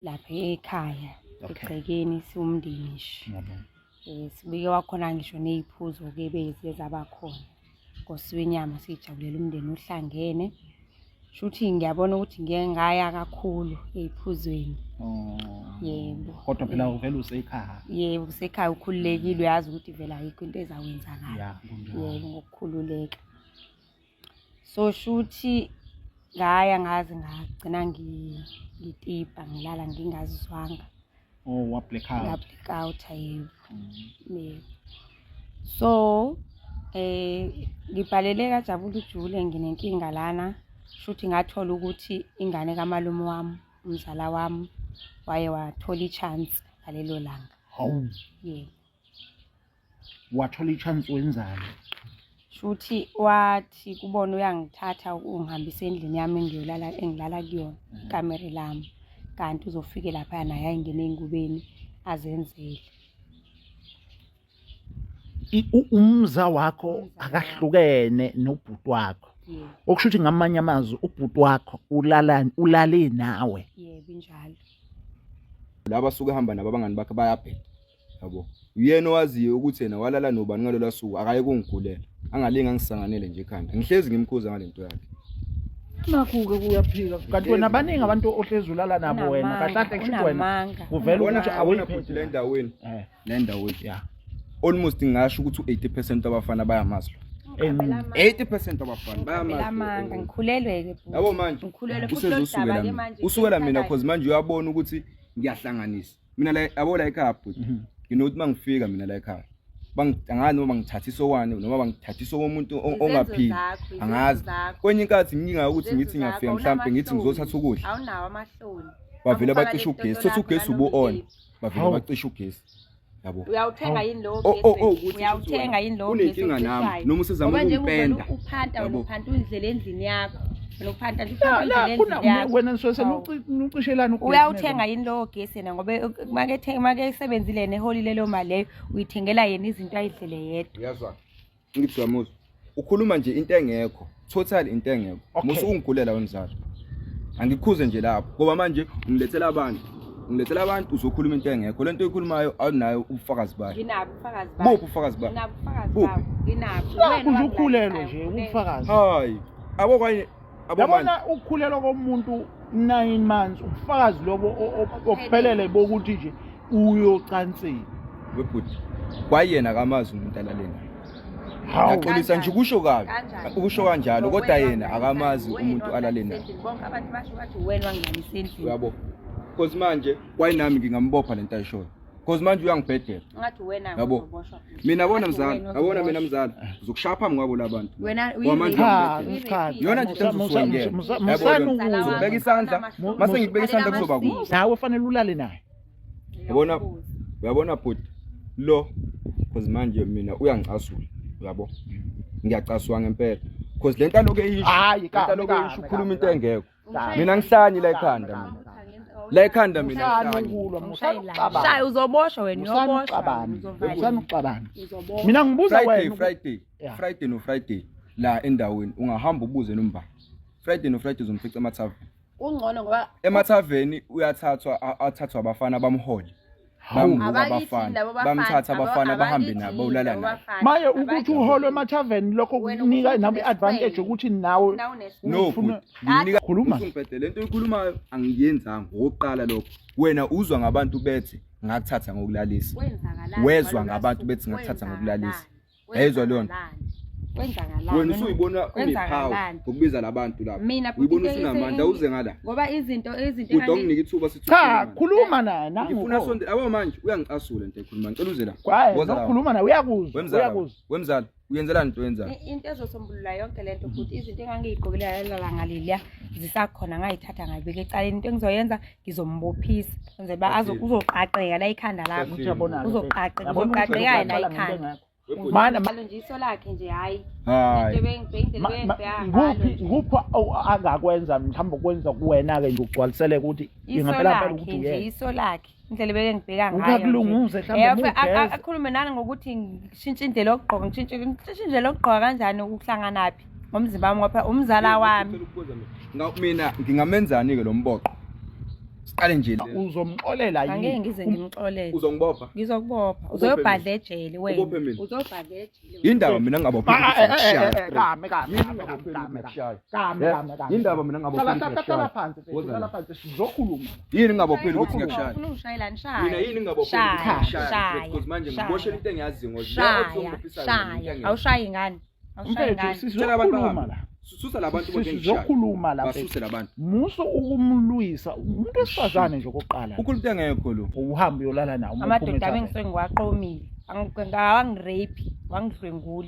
Lapha ekhaya egcekeni siwumndeni nje. Ngiyabonga. Sibike wakhona ngisho ney'phuzo-ke beziye zaba khona. Kosiwe inyama siyijabulela umndeni uhlangene. Shuthi ngiyabona ukuthi ngike ngaya kakhulu ey'phuzweni. Oh. Yebo. Kodwa phela uvele usekhaya. Yebo, usekhaya ukhululekile uyazi ukuthi vele ayikho into ezakwenzakala. Ya, kunjalo. Yebo, ngokukhululeka. So shuthi ngaya ngaze ngagcina ngitipa ngilala ngingazizwanga. Oh, wa black out. Nga black out yebo. Yebo. So ngibhalele kaJabula ujule nginenkinga lana. Shuthi ngathola ukuthi ingane kamalume wami, umzala wami waye wathola i-chance ngalelo langa. Hawu. Yebo. Wathola i-chance wenzani? Shuthi wathi kubona uyangithatha ungihambisa endlini yami engiyolala engilala kuyona, ikamere lami. Kanti uzofike lapha naye ayingene ey'ngubeni azenzele. Umza wakho akahlukene nobhuti wakho. Yebo. Okusho ukuthi ngamanye amazwi ubhuti wakho ulale nawe. Yebo, injalo. Laba suke hamba nabo abangani bakhe bayabheda. Yabo. Uyena owaziyo ukuthi yena walala nobani ngalolu suku akaye kungigulela. Angalinga ngisanganele nje ekhanda. Ngihlezi ngimkhuza ngalento yakhe. Nakhu-ke kuyaphika. Kanti wena baningi abantu ohlezi ulala nabo wena. Kahle kahle kusho ukuthi wena Unamanga. kuvela ukuthi Abona awuyiphethe. bhuti le endaweni. Le endaweni. Yeah. Almost ngingasho ukuthi u-80% abafana bayamazi lo. Enqunu. 80% abafana bayamazi. lo. Amanga ngikhulelwe-ke bhuti. Yabo manje Ngikhulelwe futhi lolu usezosukela daba-ke mina. manje Usukela mina engithandayo. cause manje uyabona ukuthi ngiyahlanganisa. Mina la yabo la ekhaya bhuti. Nginokuthi mangifika mina la ekhaya. Angazi noma bangithathisa okwani noma bangithathisa okomuntu Izenzo ongaphili. zakho, izenzo Angazi. zakho. Kwenye inkathi nginga ukuthi Izenzo ngithi ngiyafika zakho, mhlambe ngithi awunamahloni. ngizothatha ukudla. Awunawo amahloni. Bavele Bakufaka bacisha leli ugesi. toto Thothi ugesi lakho ubu on. nanoma Bavele Hawu. bacisha ugesi. Yabo. Uyawuthenga yini lowo Oh, gesi? oh, oh, ukuthi Uyawuthenga yini lowo gesi? unenkinga nami ocishwayo? noma usezama Ngoba nje uvele ukungipenda. uphanta wena Yabo. uphanta uyidlela endlini yakho. Wena uphanta nje La uphanta la uyidlela kuna endlini yakho. wena nisuke Hawu. senucishelana ugesi. Uyawuthenga yini lowo gesi yena ngoba make esebenzile yena eholile leyo mali leyo uyithengela yena izinto ayidlele yedwa. Uyazwa? Ngithi uyamuzwa. Ukhuluma nje into engekho. Total into engekho. Okay. Musu ungigulela wemzala. Angikhuze nje lapho ngoba manje ungilethela abantu. Ungilethela abantu uzokhuluma into engekho. Lento oyikhulumayo awunayo ubufakazi bayo. Nginabo ubufakazi bayo. Buphi ubufakazi bayo? Nginabo ubufakazi Buphi? bayo. Nginabo. Nakhu Wena nje ukhulelwe wangilalisa, nje ukhulelwe. ubufakazi. Hayi. Abo kwanye abo manje. Yabona ukukhulelwa komuntu 9 months ubufakazi lobo obuphelele bokuthi nje uyocansini. Webhuti. Kwayena akamazi umuntu alale naye. Hawu. Ngiyaxolisa nje ukusho kabi. Kanjani? Ukusho kanjalo kodwa Wena yena wangilalisa akamazi endlini, umuntu wena alale wangilalisa naye. endlini. Bonke abantu basho bathi wena wangilalisa endlini. Uyabo? Because manje kwayinami ngingambopha lento ayishoyo. Because manje uyangibhedela. Ngathi wena Yabo. uzoboshwa. Mina bona Ngathi mzala, wena yabona mina uzoboshwa. mzala, ngizokushaya phambi kwabo labantu. Wena Ngoba manje Cha, uyangibhedela. cha. Iyona nje into engizosuke ngiyena. Musani Yabo, ngizobeka isandla, mase ngikubeka isandla kuzoba kuhle. Nawe fanele ulale naye. Yabona, uyabona bhuti lo because manje mina uyangicasula, uyabo? Ngiyacaswa ngempela. Because lento aloku eyisho, Hayi, lento aloku kame, eyisho kame, ukhuluma into kame. engekho. Kame. Mina ngihlanye la ekhanda Kame, mina. La ekhanda mina Musani ngihlanye. ukulwa, musani ukuxabana. Shaya uzoboshwa wena Musani uyoboshwa. ukuxabana. Uzovalelwa. Musani ukuxabana. Uzoboshwa. Mina ngibuza Friday, wena. Friday, Yeah. Friday no Friday la endaweni ungahamba ubuze nomba. Friday no Friday uzomfica emathaveni. Ungcono ngoba Emathaveni uyathathwa athathwa abafana bamhole. Bambuka Abakithi abafana, labo bafana, bamthatha abafana bahambe abakithi nabo ulala labo naye. bafana, Maye ukuthi abakithi. uholwe emathaveni lokho Wena kunika ukuthi nawe i-advantage unesifebe. ukuthi nawe Nawunesifebe. No, Ufuna- bhuti, nginika Khuluma. Usungibhedele lento oyikhulumayo angiyenzanga ngokuqala lokho. Wena uzwa ngabantu bethe ngakuthatha ngokulalisa. Kwenzakalani Wezwa ngalolu ngabantu suku? bethi ngakuthatha ngokulalisa. Kwenzakalani? Yayizwa leyo nto? Kwenzakalani? Wena usuyibona unepower Kwenzakalani? ngokubiza labantu lapha. Mina futhi Uyibona into usunamandla ese- uze ngala. Ngoba izinto izinto Kude onginike ithuba sithi Cha, ukhuluma. khuluma naye Ngifuna nangu. sonde yabo manje uyangicasula into ekhuluma. Ngicela uze la. Kwaye Woza la. nokhuluma naye uyakuzwa, Wemzala. uyakuzwa. Wemzala, uyenzelani into oyenzayo? Into ezosombulula yonke lento futhi izinto engangiyigqokile ngalelo ngaleliya zisakhona ngayithatha ngayibeka ecaleni. Into engizoyenza ngizombophisa kwenzela uba uzoqaqeka la ikhanda lakho. Kahle. Uyabona-ke. Uzoqaqeka, Yabona ukuthi uzoqaqeka la uqala ngento ikhanda. engekho. Webhuti. Mana Njalo nje iso lakhe nje hhayi. Hayi. Into Ma- nguphi nguphi angakwenza mhlawumbe ukwenza kuwena-ke nje ugcwalisele ukuthi Iso ngempela mpela lakhe ukuthi nje uyena iso lakhe indlela ebeke ngibheka Ukuthi ngayo nje. akulunguze mhlawumbe mugeze. Akhulume nani ngokuthi ngishintshe indlela yokugqoka ngishintshe ngishintshe indlela yokugqoka kanjani ukuhlanganaphi ngomzimba wami ngoba phela umzala wami. Ngicela ukubuza mina. Mina ngingamenzani ke lo mboqo? Siqale nje. Uzomxolela Angeke yini? ngize ngimxolele. Uzongibopha. Ngizokubopha. Ubophe Uzobhadla ejele wena. Ubophe mina. Uzobhadla ejele. Indaba mina Ah, ah, eh, eh, eh, ngingabophi. eh, Kame kame Yini kame ngingabophi kame ngikushaya? kame kame kame. Indaba mina ngingabophi Hlala hlala ngikushaya. phansi mfethu, Woza hlala la. phansi sizokhuluma. Yini ngingabopheli ukuthi ngiyakushaya? Ufuna ungishayelani? Shaya. Mina yini ngingabopheli ukuthi Shaya, ngiyakushaya? shaya, Because manje shaya. ngiboshela into engiyaziyo ngoba Shaya, shaya. Awushayi ngani? Awushayi Mfethu ngani? Tshela abantu sizokhuluma bahambe. la. Susa labantu bonke ngishaya. Sizokhuluma la mfethu. Basuse labantu. Muso ukumlwisa umuntu wesifazane nje okokuqala. Ukhuluma into engekho lo. Uhambe uyolala naye uma uphuma Amadoda ami ethaveni. engisuke ngiwaqomile. Awangirape, wangidlwengula.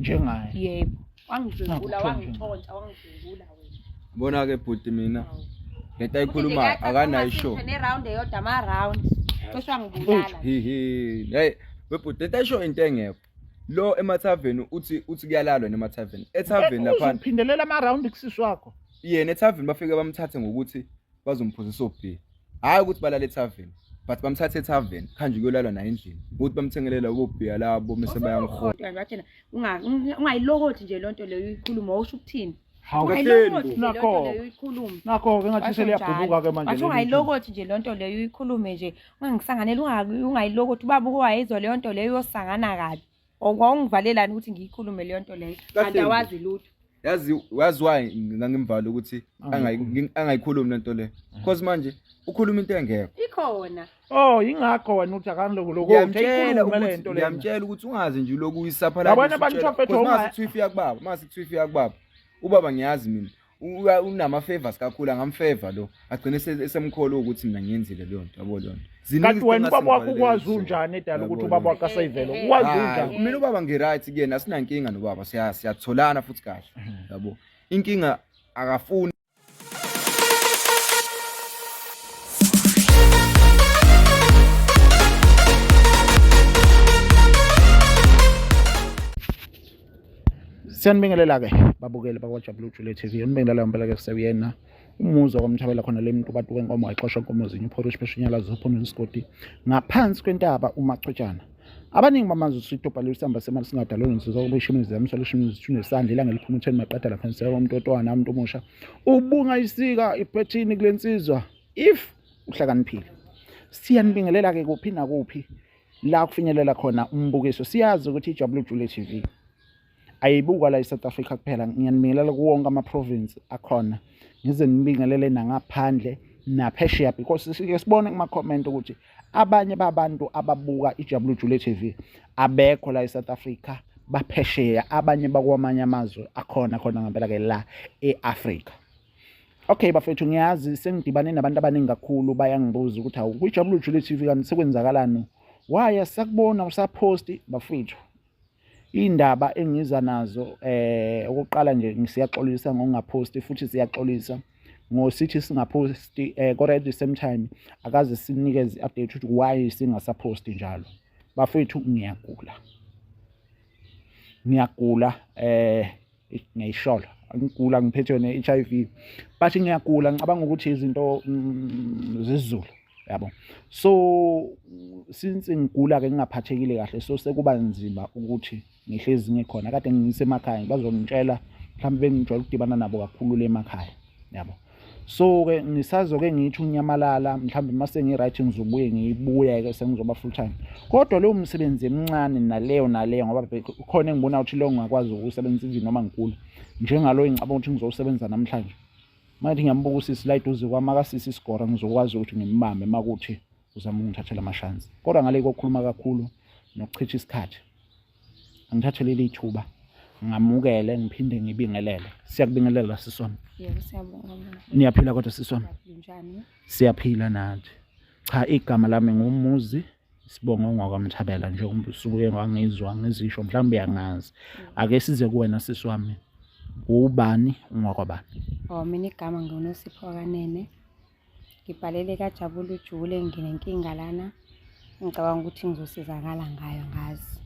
Njengaye. Yebo. Wangidlwengula, Nakho, wangitshontsha, wangidlwengula wena. Bona ke bhuti mina Hawu. lento ayikhulumayo akanayo ishow. Ne-round eyodwa ama-round. Cishe wangibulala. Hi hi. Hey, webhuti lento ayisho into engekho. Lo emathaveni uthi kuyalalwa nemathaveni. Ethaveni lapha Uzophindelela ama-round kusisi wakho. yena ethaveni bafike bamthathe ngokuthi bazomphuzisa obhiya. Hayi ukuthi balala ethaveni. But bamthathe ethaveni khanje kuyolalwa naye endlini. Ukuthi bamthengelela ubobhiya labo mase bayamhola. Kodwa nje wathina ungayilokothi nje lonto leyo uyikhuluma wawusho ukuthini? Hawu. Kahleni Ungayilokothi bo. nje lonto Nakho. leyo uyikhulume. Nakho-ke ngathi Washo seliyabhubuka ke manje. Washo leli ungayilokothi nje lonto leyo uyikhulume nje. Ungangisanganeli ungayilokothi ubaba ukwayizwa leyo nto leyo uyosangana kabi. Wawungivalelani ukuthi ngiyikhulume leyo nto leyo? Kanti Kahleni bo. awazi lutho. Yazi wazi why ngangimvala ukuthi Angayikhulumi. angayikhulumi lento le. Because manje ukhuluma into engekho. Ikhona. Oh, ingakho wena uthi akanilokolokothi Ngiyamtshela ayikhulume le ukuthi nto lena. ngiyamtshela ukuthi ungaze nje uloku uyisapha Yabona abantu bafethu mase kuthiwa ifika kubaba, mase kuthiwa ifika kubaba. Ubaba ngiyazi mina unama favors kakhulu angamfavor lo. Agcine esemkholo ukuthi mina ngiyenzile leyo nto, yabo leyo nto. Ziningi Kanti izinto wena ubaba wakho engasengivalele ukwazi kuzona. unjani edala ukuthi Yabo ubaba leyo wakho asayivele? Eh, eh, Ukwazi Hayi, unjani? mina ubaba ngi-right kuyena asinankinga nobaba siyatholana futhi kahle yabo inkinga akafuni Siyanibingelela-ke babukeli bakwaJabula Ujule TV. Unibingelela ngempela ke kusewuyena umuzwa kwamthabela khona le muntu bantu wenkomo wayixosha inkomo zinye uphorishi pheshunyalazo uphonweni isigodi ngaphansi kwentaba uMachwetshana. Abaningi bamazi usitobha lesihamba semali singadalwa insizwa kuba ishumi ziyamswa leshumi zithune isandla ilanga eliphuma utheni maqeda lapha nseka umuntu otwana umuntu omusha ubunga isika iphethini kule nsizwa if uhlakaniphile. Siyanibingelela ke kuphi nakuphi la kufinyelela khona umbukiso. Siyazi ukuthi iJabula Ujule TV ayibukwa la eSouth Africa kuphela ngiyanibingelela kuwo wonke ama-province akhona ngize nibingelele nangaphandle naphesheya because sike sibone kuma-comment ukuthi abanye babantu ababuka iJabula Ujule TV abekho la eSouth Africa baphesheya abanye bakwamanye amazwe akhona khona ngempela ke la e-Africa. Okay bafethu ngiyazi sengidibane nabantu abaningi kakhulu bayangibuza ukuthi hawu kwiJabula Ujule TV kanti sekwenzakalani why asakubona usaphosti bafethu Iy'ndaba engiza nazo okokuqala nje siyaxolisa ngokungaphosti futhi siyaxolisa ngosithi singaphosti kodwa at the same time akaze sinikeze i-update ukuthi why singasaphosti njalo. Bafethu ngiyagula, ngiyagula ngiyayishola ngigula ngiphethwe ne-H_I_V but ngiyagula ngicabanga ukuthi izinto zesiZulu yabo. So since ngigula-ke ngingaphathekile kahle so sekuba nzima ukuthi ngihlezi ngikhona kade ngisemakhaya bazongitshela mhlawumbe bengijwayele ukudibana nabo kakhulu le emakhaya yabo. So-ke ngisazoke ngithi unyamalala mhlawumbe uma sengi-right ngizobuye ngiyibuye-ke sengizoba full time kodwa leyo msebenzi emincane naleyo naleyo ngoba khona engibona ukuthi leyo ngingakwazi ukuwusebenzisa even noma ngigula njengalo engicabanga ukuthi ngizowusebenza namhlanje manje ngiyambuka usisi la eduze kwami akasisi isigora ngizokwazi ukuthi ngimbambe uma kuthi uzama ukungithathela amashansi kodwa ngale kokukhuluma kakhulu nokuchitha isikhathi angithathe leli thuba ngamukele ngiphinde ngibingelele. Siyakubingelela sisi wami. Yebo siyabonga baba. Niyaphila kodwa sisi wami? Njani? Siyaphila nathi. Cha igama lami nguMuzi Sibongo ngwakwamthabela njengoba usuke wangizwa ngizisho mhlawumbe uyangazi. Ake size kuwena sisi wami. Ubani ungwakwabani? Oh mina igama nguNosipho Kanene. Ngibhalele kaJabula Ujule nginenkinga lana. Ngicabanga ukuthi ngizosizakala ngayo ngazi.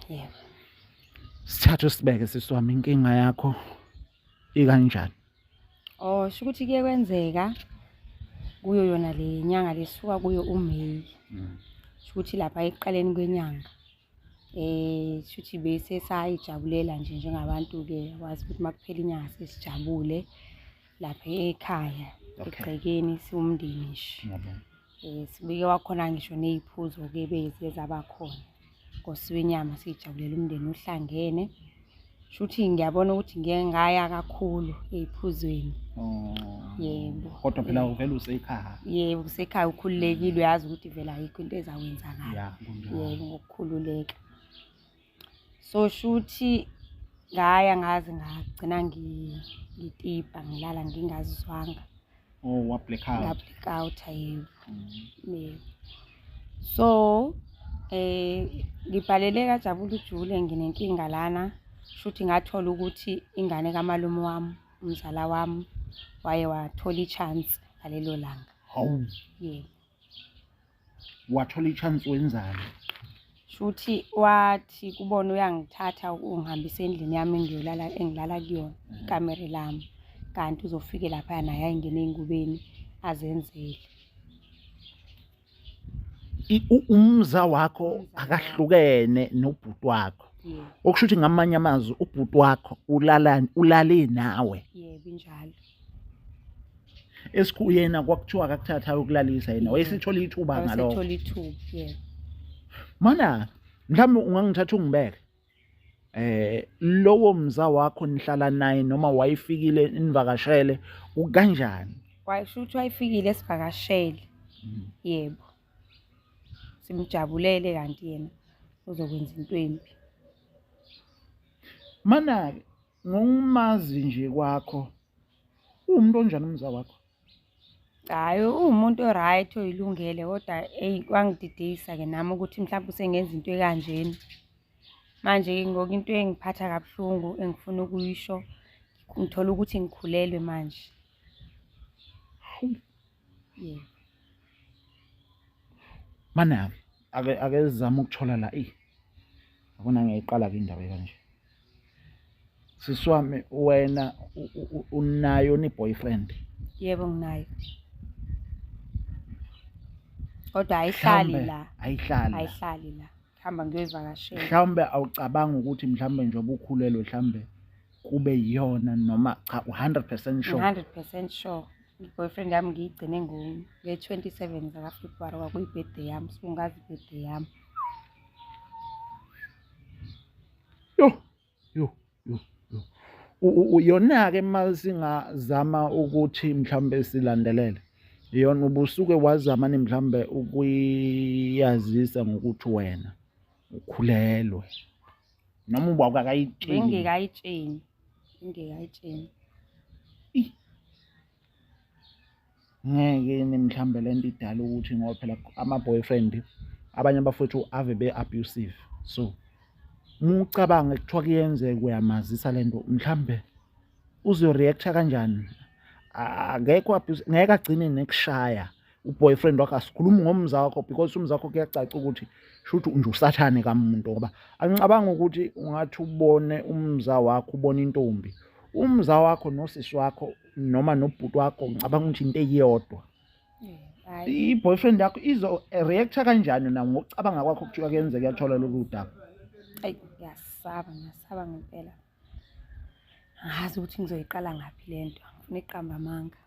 Yebo. Sithathe usibeke sisi wami inkinga yakho ikanjani? Oh, sho ukuthi kuye kwenzeka kuyo yona le nyanga lesuka kuyo uMay. Sho ukuthi lapha ekuqaleni kwenyanga. Sho ukuthi bese sayijabulela nje njengabantu-ke wazi ukuthi uma kuphela inyanga sesijabule lapha ekhaya. Egcekeni siwumndeni nje. Ngiyabonga. Sibike wakhona ngisho ney'phuzo-ke beziye zaba khona. Kosiwe inyama siyijabulela umndeni uhlangene. Shuthi ngiyabona ukuthi ngike ngaya kakhulu ey'phuzweni. Oh. Yebo. Kodwa phela uvele usekhaya. Yebo, usekhaya ukhululekile uyazi ukuthi vele ayikho into ezakwenzakala. Ya, kunjalo. Yebo, ngokukhululeka. So shuthi ngaya ngaze ngagcina ngitipa ngilala ngingazizwanga. Oh, wa black out. Nga black out yebo. Yebo. So ngibhalele kaJabula Ujule nginenkinga lana. Shuthi ngathola ukuthi ingane kamalume wami, umzala wami waye wathola i-chance ngalelo langa. Hawu. Yebo. Wathola i-chance wenzani? Shuthi wathi kubona uyangithatha ungihambisa endlini yami engiyolala engilala kuyona, ikamere lami. Kanti uzofike laphaya naye ayingene ey'ngubeni azenzele. Umza wakho Umzala wami. akahlukene nobhuti wakho. Yebo. Okusho ukuthi ngamanye amazwi ubhuti wakho ulale nawe. Yebo, injalo. Esikhu yena kwakuthiwa akakuthatha ayokulalisa yena, wayesethola ithuba ngalokho. Wayesethola ithuba, yebo. Mana mhlawumbe ungangithatha ungibeke. Lowo mza wakho nihlala naye noma wayefikile nivakashele ukanjani? Wayesho ukuthi wayefikile esivakashele. Yebo. Simjabulele kanti yena uzokwenza into embi. Mana ngokumazi nje kwakho uwumuntu onjani umza wakho? Hhayi, uwumuntu o-right oyilungele kodwa eyi kwangididisa-ke nami ukuthi mhlawumbe usengenza into ekanjena. Manje-ke ngoku into engiphatha kabuhlungu engifuna ukuyisho, ngithola ukuthi ngikhulelwe manje. Hawu. Yebo. Mana-ke ake sizame ukuthola la eyi. Yabona ngiyayiqala-ke indaba ekanje. Sisi wami wena unayo ni boyfriend? Yebo nginayo. Kodwa ayihlali Mhlawumbe la. Ayihlali la. Ayihlali la. Ngihamba ngiyoyivakashela. Mhlawumbe awucabanga ukuthi mhlawumbe njengoba ukhulelwe mhlawumbe kube yiyona noma cha u-100% sure? 100% sure. I-boyfriend yami ngiyigcine nge-27 zakaFebruwari kwakuyi-birthday yami, sungazi i-birthday yami. Yo, yo, yo, yo. Yona-ke uma singazama ukuthi mhlawumbe silandelele, yona ubusuke wazama ni mhlawumbe ukuyazisa ngokuthi wena ukhulelwe noma uba awukakayitsheli? Bengingekayitsheli, bengingekayitsheli. Ngeke yini mhlawumbe lento idala ukuthi ngoba phela ama-boyfriend abanye abafowethu ave be-abusive, so uma ucabanga kuthiwa kuyenzeka uyamazisa lento mhlawumbe uzo-react-a kanjani? Akekho abuse, ngeke agcine nekushaya u-boyfriend wakho. Asikhulumi ngomza wakho because umza wakho kuyacaca ukuthi shuthi nje usathane kamuntu, ngoba angicabanga ukuthi ungathi ubone umza wakho ubone intombi, umza wakho nosisi wakho noma nobhuti wakho, ngicabanga ukuthi into eyodwa. Hhayi. I-boyfriend yakho izo-react-a kanjani na ngokucabanga kwakho kuthiwa kuyenzeka iyathola lolu daba? Eyi, ngiyasaba, ngiyasaba ngempela. Angazi ukuthi ngizoyiqala ngaphi le nto, angifuni ukuqamba amanga.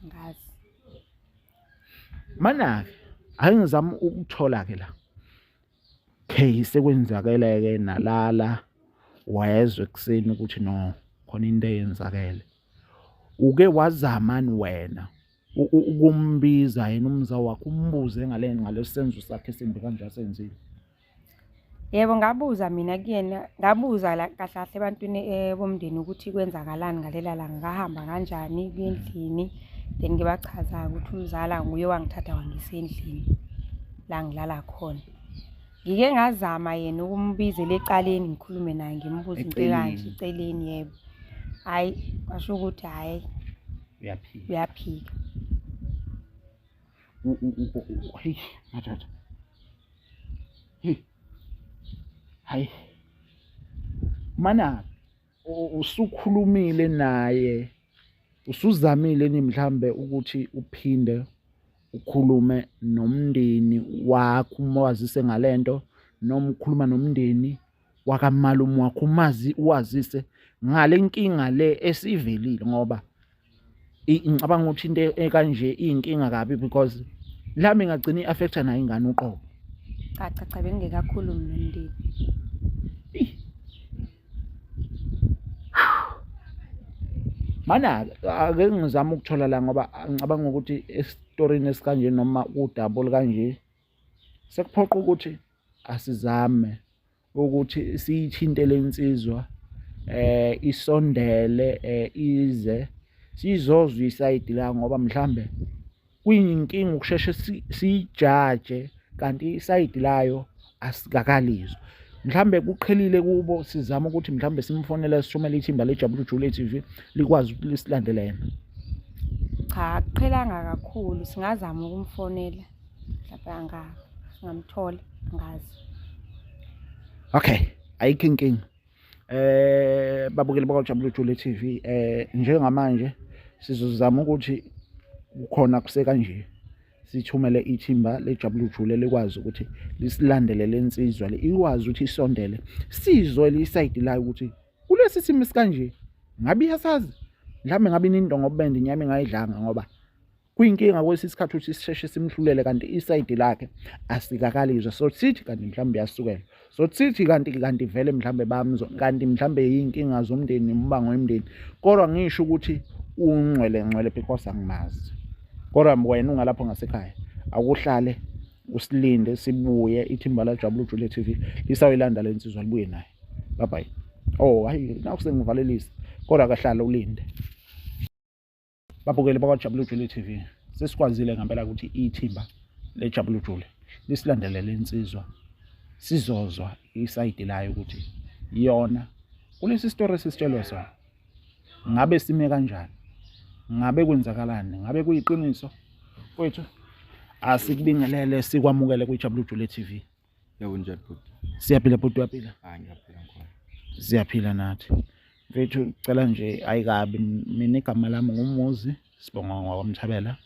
Angazi. Mana-ke ake ngizame ukuthola-ke la. Okay, sekwenzakele-ke nalala wezwa ekuseni ukuthi no khona into eyenzakele. Uke wazamani wena ukumbiza yena umza wakho umbuze ngale senzo sakhe esimbi kanje asenzile? Yebo, ngabuza mina kuyena, ngabuza la kahle kahle ebantwini bomndeni ukuthi kwenzakalani ngalela langa, ngahamba kanjani kuya endlini. Then ngibachaza-ke ukuthi umzala nguye owangithatha wangisa endlini la ngilala khona. Ngike ngazama yena ukumbizela ecaleni ngikhulume naye ngimbuze into ekanje eceleni, yebo. Hhayi, kwasho ukuthi hhayi uyaphika. Uyaphika. Heyi madoda. Hey. Hayi. Mana usukhulumile naye, usuzamile ni mhlambe ukuthi uphinde ukhulume nomndeni wakho umazise ngalento, noma ukhuluma nomndeni wakamalume wakho umazi uwazise ngale nkinga le esivelile, ngoba Ngicabanga ukuthi into ekanje iyinkinga kabi because mhlawumbe ingagcina i-affecta nayo ingane uqobo. Cha cha cha, bengingekakhulumi nomndeni. Mana ake ngizame ukuthola la ngoba ngicabanga ukuthi esitorini esikanje noma kudaba olukanje sekuphoqa ukuthi asizame ukuthi siyithinte le nsizwa isondele ize sizozwa isayidi la ngoba mhlambe kuyinkinga ukusheshe siyijaje kanti isayidi layo asikakalizwa. Mhlambe kuqhelile kubo, sizama ukuthi mhlambe simfonele sithumele ithimba leJabulujule TV likwazi ukuthi lisilandele yena. Cha, akuqhelanga kakhulu, singazama ukumfonela mhlawumbe anga singamthola, angazi. Okay, ayikho inkinga. Babukeli bakwaJabulujule TV, njengamanje sizozama ukuthi kukhona kusekanje sithumele ithimba leJabulujule likwazi ukuthi lisilandele lensizwa le, ikwazi ukuthi isondele sizwe lisayidi layo ukuthi kulesi simo esikanje ngabe iyasazi, mhlawumbe ngabe inindongo obende inyama ingayidlanga, ngoba kuyinkinga kwesinye isikhathi ukuthi sisheshe simhlulele kanti isayidi lakhe asikakalizwa. So sithi kanti mhlawumbe uyasukela, so sithi kanti vele mhlawumbe bamzo, kanti mhlawumbe yinkinga zomndeni, umbango wemndeni, kodwa ngisho ukuthi ungcwele ngcwele because angimazi. Kodwa wena ungalapho ngasekhaya akuhlale usilinde sibuye, ithimba la Jabulujule TV lisawuyilanda le nsizwa libuye naye. Bye bye. Oh hayi, nakho sengivalelisa, kodwa kahlala ulinde. Babukeli bakwaJabulujule TV, sesikwazile ngempela ukuthi ithimba leJabulujule lisilandelele insizwa, sizozwa isayidi layo ukuthi yona kulesi story esisitshelwe sona ngabe sime kanjani, ngabe kwenzakalani, ngabe kuyiqiniso. Mfowethu, asikubingelele sikwamukele kwiJabulujule TV. Yebo, njani bhuti? Siyaphila bhuti, uyaphila? Hayi, ngiyaphila ngikhona. Siyaphila nathi. Mfethu, cela nje ayikabi, mina igama lami nguMuzi Sibonga ngwakwamthabela,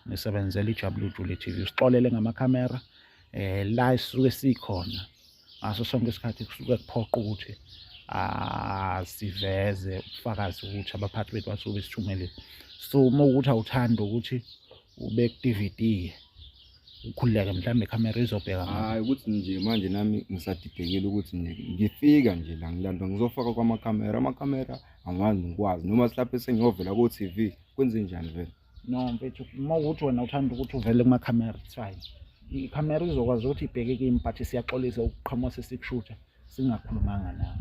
ngisebenzela iJabulujule TV. Usixolele ngamakhamera, la sisuke sikhona ngaso sonke isikhathi kusuke kuphoqa ukuthi asiveze ubufakazi ukuthi abaphathi bethu basuke besithumelile. So uma ukuthi awuthandi ukuthi ube ku-DVD ukhululeke, mhlawumbe ikhamera izobheka ngapha. Hayi, ukuthi nje manje nami ngisadidekile ukuthi nje ngifika nje la ngilandwa ngizofaka kwamakhamera, amakhamera angikwazi ngikwazi noma mhlawumbe sengiyovela ko-TV, kwenze njani vele? No mfethu, uma ukuthi wena uthanda ukuthi uvele kumakhamera, it's fine. Ikhamera izokwazi ukuthi ibheke kimi, but siyaxolisa ukuqhamuka sesikushutha singakhulumanga nawe.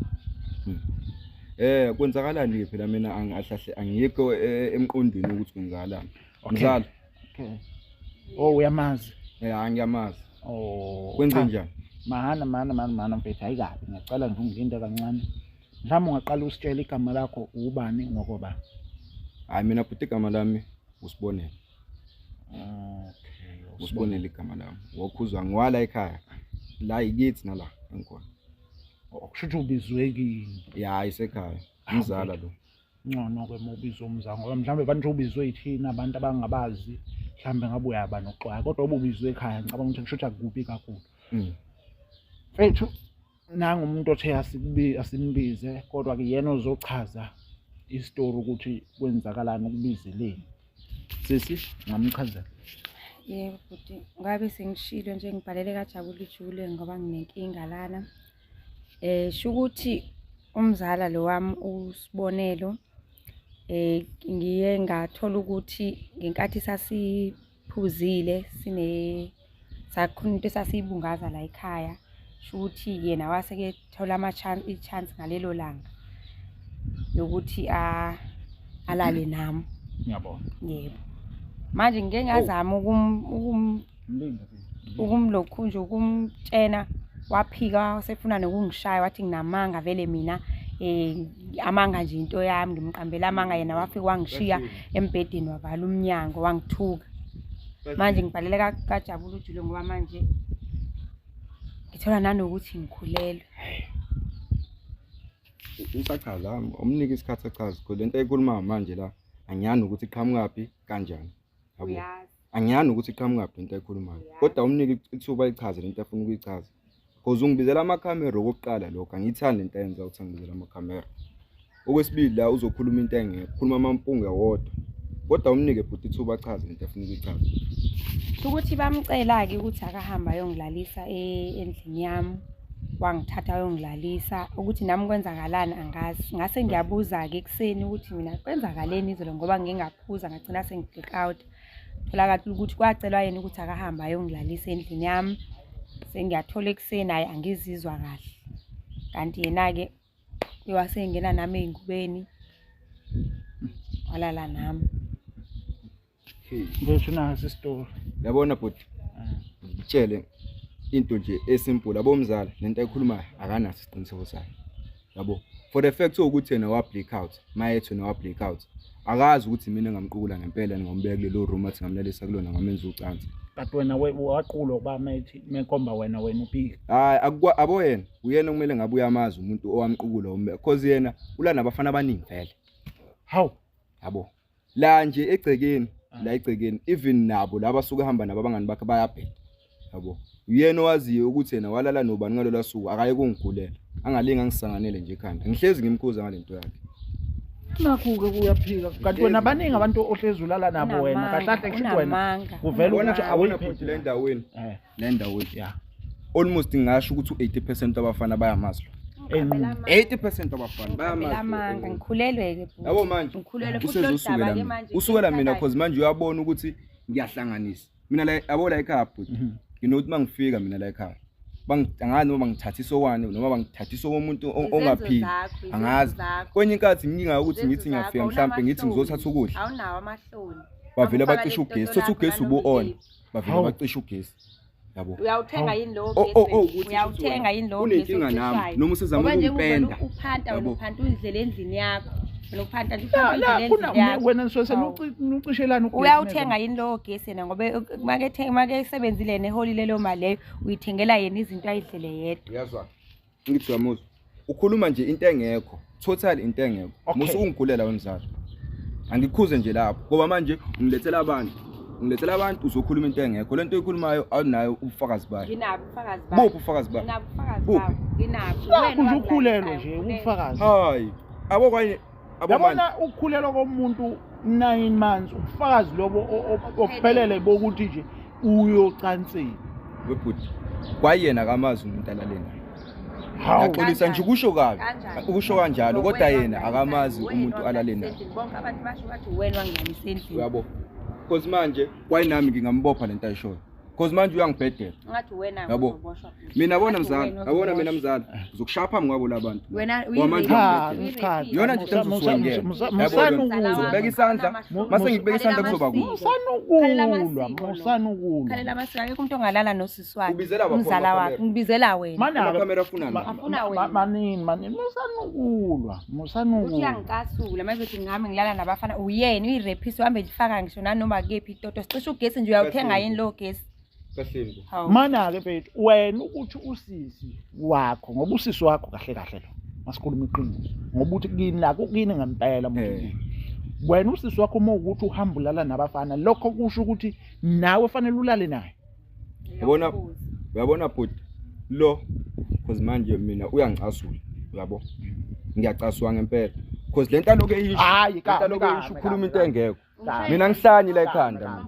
Kwenzakalani-ke phela mina angahlahle angikho emqondweni ukuthi kwenzakalani. Okay. Mzala. Okay. Oh, uyamazi? Hayi, ngiyamazi. Oh, Kwenze cha. njani? Mahana mahana mahana mahana mfethu, ayikabi. Ngiyacela nje ungilinde kancane. Mhlawumbe ungaqala usitshele igama lakho, ubani ngokoba? Hayi, mina bhuti igama lami uSibonelo. Okay. USibonelo igama lami. Wokhuzwa ngiwala ekhaya. La yikithi nala engikhona. Oh, kusho ukuthi ubizwe kini. Ya, isekhaya. Umzala lo. Ngcono-ke uma ubizwe umzala, ngoba mhlawumbe abantu ubizwe yithina abantu abangabazi, mhlawumbe ngabe uyaba nokuxwaya, kodwa uma ubizwe ekhaya ngicabanga ukuthi kusho ukuthi akukubi kakhulu. Mfethu, nangu umuntu othe asimbize, kodwa-ke yena ozochaza isitori ukuthi kwenzakalani, ukubizeleni. Sisi, ngamchazela. Yebo bhuti, ngabe sengishilo nje ngibhalele kaJabulujule ngoba nginenkinga lana. Shukuthi umzala lo wami uSibonelo, ngiye ngathola ukuthi ngenkathi sasiphuzile sine sakhona into esasiyibungaza la ekhaya, shukuthi yena wase-ke thola i-chance ngalelo langa lokuthi alale nami. Ngiyabona. Yebo. Manje ngike ngazama ukumlokhu nje ukumtshena, waphika wasefuna nokungishaya, wathi nginamanga vele mina, amanga nje into yami, ngimqambela amanga. Yena wafika wangishiya embhedeni, wavala umnyango, wangithuka. Manje ngibhalele kaJabulujule ngoba manje ngithola nanokuthi ngikhulelwe. Usachaza, umnike isikhathi achaze, because lento ayikhulumayo manje la angiyani ukuthi iqhamukaphi kanjani. Yabo. Uyazi. Angiyani ukuthi iqhamukaphi lento ayikhulumayo. Uyazi. Kodwa umnike ithuba ayichaze lento afuna ukuyichaza. Because ungibizela amakhamera okokuqala lokho, angiyithandi lento ayenza ukuthi angibizele amakhamera. Okwesibili la uzokhuluma into engekho, khuluma amampunge wodwa. Kodwa umnike bhuti ithuba achaze lento afuna ukuyichaza. Ukuthi bamcela-ke ukuthi akahambe ayongilalisa endlini yami, wangithatha wayongilalisa. Ukuthi nami kwenzakalani angazi. Ngase ngiyabuza-ke ekuseni ukuthi mina kwenzakaleni izolo ngoba ngike ngaphuza ngagcina sengi-black out. Tholakala ukuthi kwacelwa yena ukuthi akahambe ayongilalisa endlini yami. Sengiyathola ekuseni hhayi angizizwa kahle. Kanti yena-ke wasengena nami ey'ngubeni walala nami. Mfethu naso isitori. Yabona bhuti, ngitshele into nje esimple yabo mzala lento ayikhulumayo akanaso isiqiniseko sayo. Yabo. For the fact ukuthi yena wa black out, mayethi yena wa black out. Akazi ukuthi mina engamqukula ngempela ngambeka kulelo room athi ngamlalisa kulona ngamenza ucansi. But wena waqulwa uba methi mekhomba wena wena upika. Hayi akukwa abo yena, uyena okumele ngabe uyamazi umuntu owamqukula umbeka cause yena ula nabafana abaningi vele. Hawu. Yabo. La nje egcekeni, la egcekeni even nabo laba asuke ehamba nabo abangani bakhe bayabheda. Yabo. Uyena owaziyo ukuthi yena walala nobani ngalolu suku akaye kungigulela. Angalinge angisanganele nje ekhanda. Ngihlezi ngimkhuza ngalento yakhe. Nakhu-ke kuyaphika kanti wena baningi abantu ohlezi ulala nabo wena kahle kahle kusho wena kuvela ukuthi awuyiphethe bhuti le ndaweni. Eh. Le ndaweni. Yeah. Almost ngingasho ukuthi u-80% abafana bayamazi lo. 80% abafana bayamazi. Amanga ngikhulelwe ke bhuti. Yabo manje. Ngikhulelwe futhi lolu Usezosukela daba ke mina. manje. Usukela mina cause manje uyabona ukuthi ngiyahlanganisa. Mina la yabo la ekhaya bhuti. Nginokuthi mangifika mina la ekhaya. Angazi noma bangithathisa okwani noma bangithathisa okomuntu ongaphili. Angazi. Kwenye inkathi nginga ukuthi ngithi ngiyafika mhlambe ngithi ngizothatha ukudla. Awunawo amahloni. Bavele bacisha ugesi. Thothi ugesi ubu on. Bavele bacisha ugesi. Yabo. Uyawuthenga yini lowo Oh, gesi? oh, oh, ukuthi Uyawuthenga yini lowo gesi? Unenkinga nami ocishayo? noma usezama Ngoba njengoba wena ukumpenda. uphanta wena Yabo. uphanta uyidlela endlini yakho. Wena uphanta nje La uphanta la uyidlela kuna endlini yakho. wena nisuke Hawu. nucishelana ugesi. Uyawuthenga yini lowo gesi yena ngoba make make esebenzile yena eholile leyo mali leyo uyithengela yena izinto ayidlele yedwa. Uyazwa? Ngithi uyamuzwa. Ukhuluma nje into engekho. Total into engekho. Okay. Musu ungigulela wemzala. Angikhuze nje lapho ngoba manje ungilethela abantu. Ungilethela abantu uzokhuluma into engekho. Lento oyikhulumayo awunayo ubufakazi bayo. Nginabo ubufakazi bayo. Buphi ubufakazi bayo? Nginabo ubufakazi Buphi? bayo. Nginabo. Nakhu Wena nje ukhulelwe wangilalisa, nje ubufakazi. Hayi. Abo kwanye abo manje. Yabona ukukhulelwa komuntu 9 months ubufakazi lobo obuphelele bokuthi nje uyocansini. Webhuti. Kwayena akamazi umuntu alale naye. Hawu. Ngiyaxolisa nje ukusho kabi. Kanjani? Ukusho kanjalo kodwa Wena yena akamazi wena umuntu alale naye. endlini. Bonke abantu basho bathi wena wangilalisa endlini. Uyabo? Because manje kwayinami ngingambopha lento ayishoyo. Because manje uyangibhedela. Ngathi wena Yabo. uzoboshwa. Mina bona Ngathi mzala, wena yabona mina uzoboshwa. mzala, ngizokushaya phambi kwabo labantu. Wena Ngoba manje Cha, uyangibhedela. cha. Yona nje into engizosuke Musani Yabo, ngizobeka isandla, mase ngikubeka isandla kuzoba kubi. Musani ukulwa, musani ukulwa. Khalela amasiko akekho umuntu ongalala nosisi wakhe. Ubizela baphi Umzala amakhamera? wakhe, ngibizela wena. Mana Amakhamera afuna ma- Afuna wena. Manini, manini, musani ukulwa, musani Uthi ukulwa. uyangicasula manje uthi ngihame ngilala nabafana uyena uyirepisi uhambe lifaka ngisho nanoma kephi itoto sicishe ugesi nje uyawuthenga yini lowo gesi Kahleni bo. Hawu. Mana ke mfethu wena ukuthi usisi wakho ngoba usisi wakho kahle kahle lo masikhuluma iqiniso ngoba uthi kini nakho kini ngempela muntu Eh. kini. Wena usisi wakho uma ukuthi uhamba ulala nabafana lokho kusho ukuthi nawe fanele ulale naye. Yabona uyabona bhuti lo because manje mina uyangicasula uyabo. Ngiyacaswa ngempela. Because lento aloku eyisho, Hayi, lento kabi, aloku kabi, eyisho ukhuluma kabi, into kabi. engekho. Kabi. Mina ngihlanye la ekhanda mina.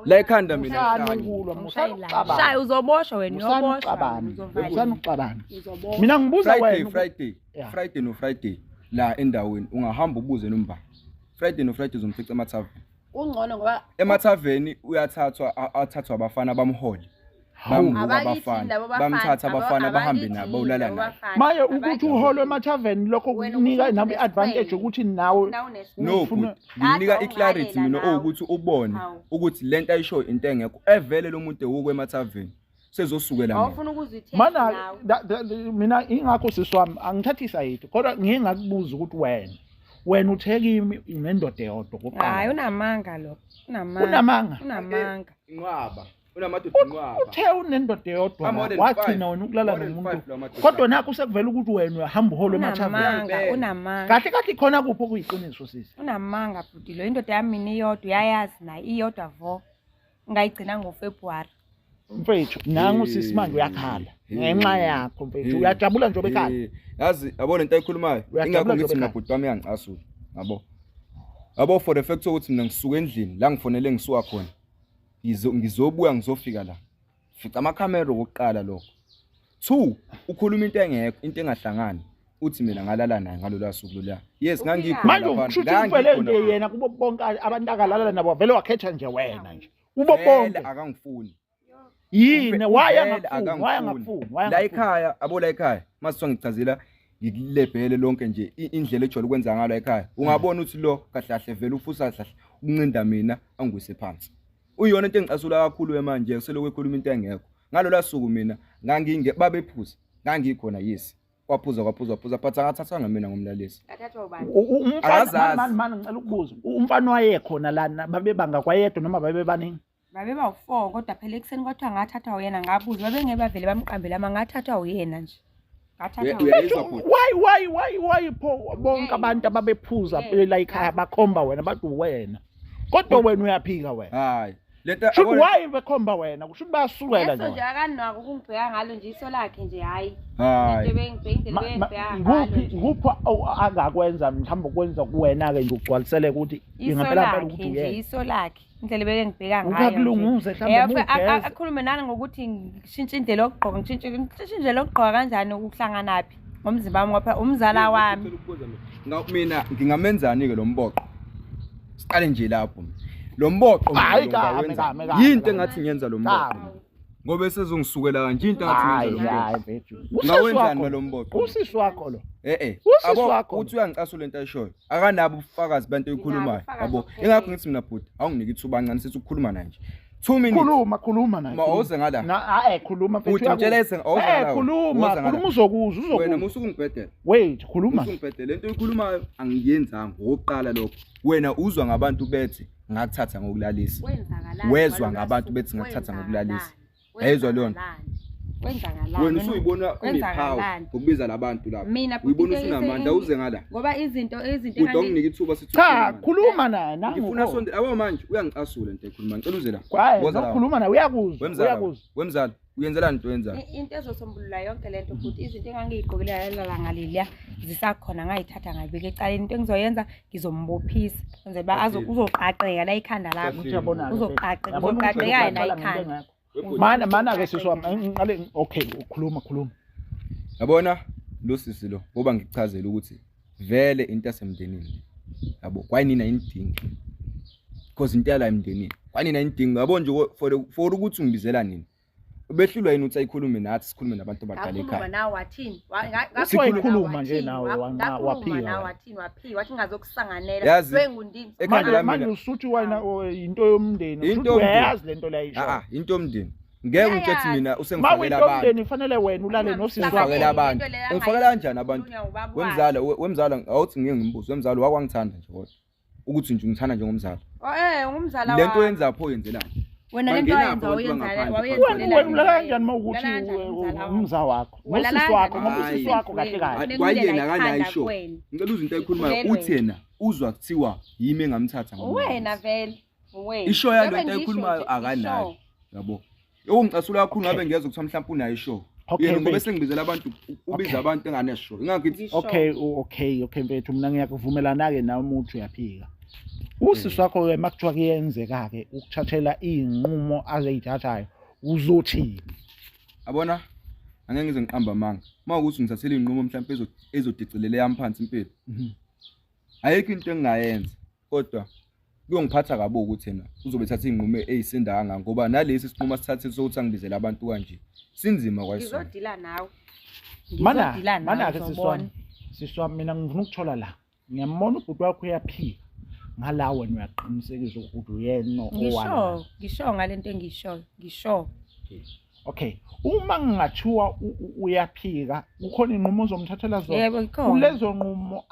La ekhanda mina Musani ngihlanye. ukulwa, musani ukuxabana. Shaya uzoboshwa wena Musani uyoboshwa ukuxabana. uzovalelwa. Musani ukuxabana. Uzoboshwa. Mina ngibuza Friday wena. Friday Yeah. Friday no Friday la endaweni ungahamba ubuze nomba. Friday no Friday uzomfica emathaveni. Kungcono ngoba Emathaveni uyathathwa athathwa abafana bamhole. Hawu. Bambuka Abakithi abafana, labo bafana, bamthatha abafana bahambe abakithi nabo ulala labo naye. bafana, Maye ukuthi abakithi. uholwe emathaveni lokho Wena kunika ukuthi nawe i-advantage unesikhwele. ukuthi nawe Nawunesibindi. No Ufuna- bhuti, nginika Kade i-clarity mina wawungalela nawe. owukuthi ubone Hawu. ukuthi lento ayishoyo into engekho. Evele lo muntu ewuku emathaveni. Sezosukela mina. Awufuna ukuzwa i-taste Mana nawe. mina ingakho sisi wami angithathi isayidi kodwa ngike ngakubuza ukuthi wena wena uthe kimi unendoda eyodwa Hayi kuqala. unamanga lo. Unamanga. Unamanga. Unamanga. Inqwaba. Unamadoda inqwaba. Uthe unendoda eyodwa Ah, more than wagcina five. wena ukulala More than nomuntu. five la madoda. Kodwa nakho sekuvela ukuthi wena uyahamba uholwe emathaveni. Unamanga, Uyangibheka. unamanga. Kahle kahle khona kuphi okuyiqiniso sisi? Unamanga bhuti lo indoda yami mina iyodwa uyayazi naye iyodwa vo. Ngayigcina ngoFebruary. Mfethu nangu sisi manje uyakhala ngenxa yakho mfethu uyajabula nje obekhala. Yazi yabo lento ayikhulumayo. Uyajabula Ingakho nje ngithi mina obekhala. bhuti wami uyangicasula. Yabo. Yabo, for the fact ukuthi mina ngisuka endlini la ngifonele ngisuka khona, ngizobuya ngizofika la fica amakhamera okokuqala lokho. Two, ukhuluma into engekho, into engahlangani, uthi mina ngalala naye ngalolu suku loluya. Yes, ngangikhona Manje laphana, kusho ukuthi uvele ngangikhona. nje yena kubo bonke abantu akalala nabo vele wakhetha nje wena nje kubo Vele bonke. akangifuni. Yini why Vele angakufuni? Why akangifuni. angakufuni? Why La angakufuni? ekhaya, abo, la ekhaya masithiwa ngichazela ngikulebhele lonke nje indlela ejwayele ukwenza ngalo ekhaya, ungabona ukuthi lo kahle kahle vele ufusa kahle kahle ukuncinda mina angwise phansi. Uyona into engicasula kakhulu manje, selokhu ekhuluma into engekho. Ngalola suku mina nganginge babephuza, ngangikhona, yes, kwaphuza kwaphuza kwaphuza, but angathathanga mina ngomlalisi. Athathwa ubani? Umfana Akazazi. mani mani, ngicela ukubuza, umfana wayekhona lana, babebanga kwayedwa noma babebaningi? Babe bawu-four, kodwa phela ekuseni kwathiwa ngathathwa uyena. Ngabuza, babengeke bavele bamqambele ama, ngathathwa uyena nje, ngathathwa uyena. Uyayizwa bhuti? Why pho bonke abantu ababephuza la ekhaya bakhomba wena, bathi wena, kodwa wena uyaphika wena? Hayi, lento Shuthi why bekhomba wena? Kusho ukuthi bayasukela Leso nje nje wena. akanako ukungibheka ngalo nje iso lakhe nje, hhayi. Hayi. Into ebengibheka, indlela ebengibheka ngalo Ikuphi nje. ikuphi angakwenza mhlawumbe ukwenza kuwena-ke nje ugcwalisele ukuthi Iso ingempela mpela lakhe ukuthi nje, uyena? iso lakhe, indlela ebekengibheka ngayo nje. Ukakulunguze mhlawumbe mugeze. Akhulume nani ngokuthi ngishintshe indlela yokugqoka, ngishintshe indlela yokugqoka kanjani, ukuhlanganaphi ngomzimba wami, ngoba umzala wami. Ngicela ukubuza mina. Mina ngingamenzani-ke lo mboqo? Siqale nje lapho. Lo mboqo mina Hayi, lo kame, ngawenzani? kame, kame, Yinto kame. engathi ngiyenza lo mboqo Kame. mina. Ngoba esezongisukela kanje, into engathi Hayi, ngiyenza lo mboqo. hayi mfethu. Usisi Ngawenzani wakho ngalo mboqo? Usisi wakho lo. Eh eh. Usisi Yabo, wakho lo. uthi uyangicasula lento ayishoyo. Akanabo ubufakazi bento oyikhulumayo. Nginabo Yabo. ubufakazi. Ingakho ngithi mina bhuti, awunginike ithuba kancane sithi ukukhuluma naye nje. 2 minutes. Khuluma, khuluma naye. Ma awuze ngala. Na eh khuluma mfethu. Bhuti, ngitshela awuze ngala wena. Khuluma, Awuze ngala. khuluma, uzokuzwa, Wena uzokuzwa. musuke ungibhedela. Wait, khuluma. Usungibhedela lento oyikhulumayo angiyenzanga ngokuqala lokho. Wena uzwa ngabantu bethi ngakuthatha ngokulalisa. Kwenzakalani Wezwa ngalolu ngabantu suku? bethi ngakuthatha ngokulalisa. Kwenzakalani? Yayizwa leyo nto? Kwenzakalani? Wena usuyibona unepower Kwenzakalani? ngokubiza labantu lapha. Mina bhuti, Uyibona into usunamandla, awuze ngala. Ngoba izinto Bhuti, awunginike ithuba sithi Cha, ukukhuluma. khuluma naye nangu. Ngifuna sonde yabo manje uyangicasula into ekhuluma. Ngicela uze la. Kwaye, Woza la. nokhuluma naye uyakuzwa, Wemzala. uyakuzwa. Wemzala, uyenzelani into oyenzayo? Into ezosombulula yonke lento futhi, izinto engangiyigqokile ngalelo ngaleliya zisakhona, ngayithatha ngayibeka ecaleni. Into engizoyenza, ngizombophisa kwenzela uba Kahleni. uzoqaqeka la ikhanda lakho. Kahleni. Uyabona-ke, Uzoqaqeka, yabona ukuthi uzoqaqeka yena uqala ngento ikhanda. engekho. Webhuti. Mana mana ke sisi wami, ngiqale, okay, ukhuluma, khuluma. Yabona lo sisi lo, ngoba ngikuchazela ukuthi vele into yasemndenini, yabo, kwayinina ayinidingi, because into yala emndenini kwayinina ayinidingi, yabo nje, for ukuthi ungibizela nini, ubehlulwa yini ukuthi ayikhulume nathi, sikhulume nabantu abadala Ngakhuluma ekhaya? nawe wathini? Uthi wayikhuluma nje nawe, waphika Ngakhuluma wena. nawe wathini? Waphika, wathi ngazokusanganela. Yazi, Wengundini. ekhanda Manje lami manje usuthi wena into yomndeni, Into usuthi yomndeni. uyayazi lento leyo ayishoyo. Ah, into yomndeni ngeke ungitshethi Uyayazi. mina Ma usengifakela uyinto abantu. yomndeni kufanele wena ulale nosisi wakho. Ungifakela abantu. Into leyo Ungifakela kanjani abantu? angayikhulunywa ubaba wakhe. Wemzala, wemzala, awuthi ngike ngimbuze, wemzala, wakwangithanda nje kodwa ukuthi nje ungithanda njengomzala? Oh, eh, ungumzala Lento wami. oyenza pho yenzelani? Wena lento Bangenaphi wayenza abantu wawuyenza bangaphandle? wawuyenzelela Wena ulala kanjani uma ukuthi Ulala kanjani umzala wakho? umza wakho Walala nosisi wakho, kanjani? ngoba usisi Hayi. wakho kahle kahle. Hayi, kwayena Ikhanda akanayo isho. kuwena. Ngicela uzwe into ayikhulumayo. Ikhulelwe. Uthi yena uzwa kuthiwa yimi engamthatha ngomlalisa. Uwena vele. Uwena. Isho yalo Njengoba into ngisho ayikhulumayo nje, akanayo. isho. Yabo, okungicasula kakhulu Okay. ngabe ngiyezwa kuthiwa mhlawumbe unayo ishow. Okay, Yena ngoba mfethu. sengibizela abantu, ubiza Okay. abantu enganeshow, ingakho ngithi Ngisho. Okay, okay mfethu, mina ngiyakuvumelana-ke nawe uma uthi uyaphika. Usisi wakho-ke uma kuthiwa kuyenzeka-ke ukuthathela iy'nqumo azeyithathayo, uzothini? Yabona, angeke ngize ngiqamba amanga uma ukuthi ngithathele iy'nqumo mhlawumbe ezodicilela yami phansi impilo, ayikho into engingayenza, kodwa kuyongiphatha kabi ukuthi yena uzobe ethatha iy'nqumo ey'sinda kangaka, ngoba nalesi sinqumo asithathile sokuthi angibizele abantu kanje sinzima kwayisona. Ngizodila nawe. Mana Ngizodila nawe, mana-ke sisi uzobona. wami, sisi wami, mina ngifuna ukuthola la, ngiyambona ubhuti wakho uyaphika ngala, wena uyaqinisekisa ukuthi uyena owala? Ngisho, ngisho ngalento engishoyo, ngisho. Okay, uma ngingathiwa uyaphika, kukhona iy'nqumo ozomthathela zona? Yebo, ikhona. Kulezo nqumo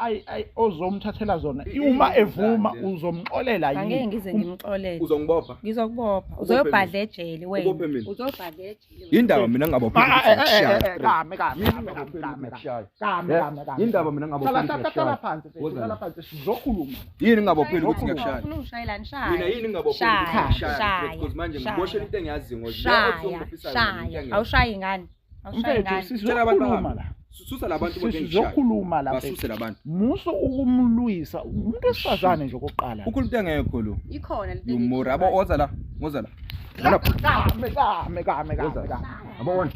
ozomthathela zona, uma evuma uzomxolela Angeke yini? ngize ngimxolele. Uzongibopha. Ngizokubopha. Ubophe Uzoyobhadla ejele wena. Ubophe mina. Uzobhadla ejele wena. Yindaba mina ngingabopheli Ah, ukuthi eh, eh, ngiyakushaya eh, eh, straight? Kame kame Yini kame ngingabopheli kame ukuthi kame ngiyakushaya? kame Eh, kame kame. Yindaba mina ngingabopheli Hlala ukuthi hlala hlala ngiyakushaya? phansi mfethu, Woza hlala la. phansi, sizokhuluma. Yini ngingabopheli ukuthi Ufuna ngiyakushaya? ungishayelani? Shaya. Mina yini ngingabopheli ukuthi Shaya, ngiyakushaya? shaya, Because manje shaya. ngiboshela into engiyaziyo ngoba le Shaya, ozongibophisayo mina into shaya. engekho. Awushayi ngani? Awushayi Mfethu, ngani? Tshela abantu sizokhuluma bahambe. la. Susa labantu bonke engishaya. Sizokhuluma la. Basuse labantu. Muso ukumlwisa umuntu wesifazane nje okokuqala. Ukhuluma into engekho lo. Ikhona lento. Yumora yabo oza la. Ngoza la. Kame kame kame kame kame. Yabo wena.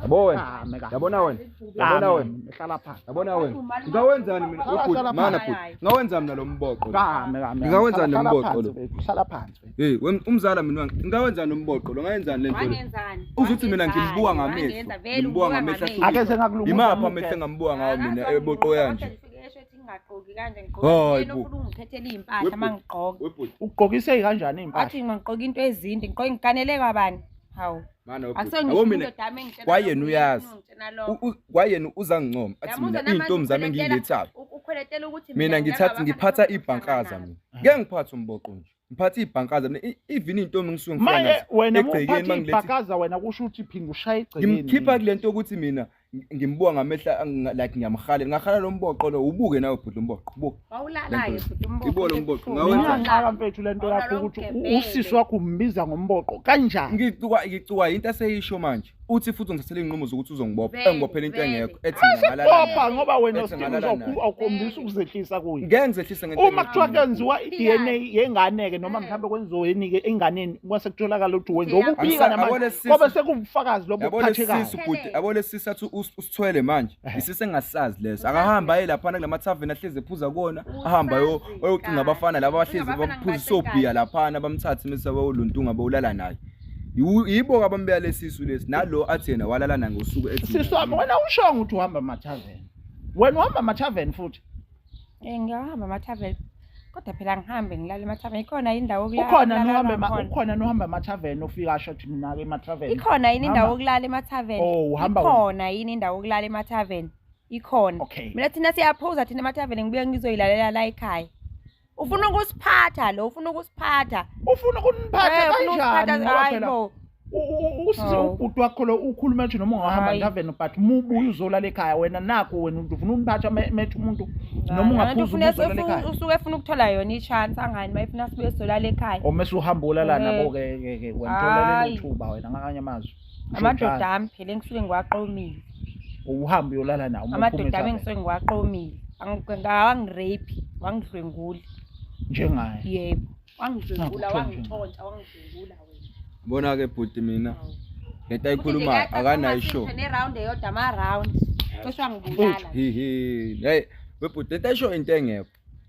Yabo wena. Kame kame. Yabona wena. Yabona wena. Hlala phansi. Yabona wena. Ngawenzani mina ubhuti mana bhuti. Ngawenzani mina lo mboqo lo? Kame kame. Ngingawenzani Hlala nomboqo phansi, lo? baby. Hlala phansi. baby. Hey, umzala mina wangi. Ngawenzani nomboqo lo? Ngayenzani lento lo? Wangenzani? Uzuthi mina ngimbuka ngamehlo. Wangenza, vele Ngimbuka ubuka ngamehlo ngamehlo. Ake sengakulunguza Imaphi umuntu. amehlo engambuka ngawo mina Akazi eboqo wangilunguza, yanje. kodwa ngifike esho ethi ngingagqoki kanje Hayi ngigqoke. Yena bo. ufuna ungikhethela iy'mpahla uma ngigqoka. Webhuti. Ugqokise kanjani impahla? Athi ngigqoke into ezinde, ngigqoke ngiganele kwabani? Hawu. Mana webhuti. Akusengisho Yabo mina indoda yami engitshela kwayena lokhu, uyazi. ungitshela lokho. Kwayena uzangincoma athi Yamuza mina namanje iy'ntombi zami ukhweletela- engiyilethayo. Ukhweletela ukuthi Mina ngithatha ngilaba ngiphatha abafana ibhankaza nabo. mina. Ngeke ngiphathe umboqo nje. Ngiphatha ibhankaza mina. Even iy'ntombi ngisuke ngifika Maye nazo wena egcekeni muphatha mangiletha ibhakaza wena kusho ukuthi phinda ushaya egcekeni. ngimkhipha kule nto yokuthi mina ngimbuka ngamehla like ngiyamhalela ngahala lo mboqo lo ubuke nawe bhuti lo mboqo buka Wawulala-ke Lento- bhuti umboqo Ibona umboqo, ebuhlungu. ngawenzani? Ngiyanxaka mfethu lento yakho ukuthi usisi wakho umbiza ngomboqo kanjani? ngicukwa ngicukwa into aseyisho manje uthi futhi ungithathela iy'nqumo zokuthi uzongibopha Vele, engibophela into vele. engekho ethi mina ngalala naye. Bopha ngoba wena Ethi still ngalala naye. awukhombisa ukuzehlisa kuye. ngeke ngizehlise ngento Uma engekho kuthiwa mina. kwenziwa i-DNA yengane-ke noma Mm. mhlawumbe kwenziweni-ke enganeni kwase kutholakala ukuthi wenza Yabo- ubupika Yabo namanje lesi- kobe sekuwubufakazi lobo yabo lesi obuphathekayo. sisu bhuti yabo lesi sisu athi usithwele manje Ehhe. isisi engasazi leso akahamba aye laphana kula mathaveni ahlezi ephuza kuwona ahambe Usazi ayocinga kahle. abafana laba abahlezi Ucinga abafana baphuza isobhiya laphana bamthathe mese bayoluntunga bawulala naye Yibo-ke abambeka lesisu lesi nalo athi yena walala naye ngosuku ethi Sisi wami wena ushongo ukuthi uhamba amathaveni. Wena uhamba amathaveni futhi. Eh ngiyahamba amathaveni. Kodwa phela ngihambe ngilale emathaveni. Ikhona indawo yokulala. Ukhona okulalwa nohamba khona? ukhona nohamba amathaveni ofika asho ukuthi mina-ke emathaveni. Ikhona yini indawo Hamba. yokulala emathaveni? Oh, uhamba wena. Ikhona yini indawo yokulala emathaveni? Ikhona. Okay. Mina thina siyaphuza thina emathaveni ngibuye ngizoyilalela la ekhaya. Ufuna ukusiphatha lo, ufuna ukusiphatha. Ufuna ukuniphatha Eh, ufuna kanjani ukusiphatha, ngoba hayi phela bo. usisi Hawu. ubhuti wakho lo ukhuluma nje noma ungahamba Hhayi. ethaveni but mubuye uzolala ekhaya wena nakho wena ufuna umphatha methu umuntu noma ungaphuza uzolala ekhaya. Usuke efuna ukuthola yona i-chance angani mayefuna sibuye sizolala ekhaya. Or mese uhamba ulala Eh. nabo ke ke ke wena uthola lelo Hhayi. thuba wena ngamanye amazwi. Usho Amadoda njalo. ami phela engisuke ngiwaqomile. Uhambe uyolala nawo uma uphuma Amadoda ami ethaveni. engisuke ngiwaqomile. Awangirape, wangidlwengula. Njengaye. Yebo. Wangidlwengula, Nakho, wangitshontsha, wangidlwengula wena. bona-ke bhuti mina Hawu. lento ayikhulumayo akanayo ishow Ne-round eyodwa ama-round. Cishe wangibulala. hihi hey webhuti lento ayisho into engekho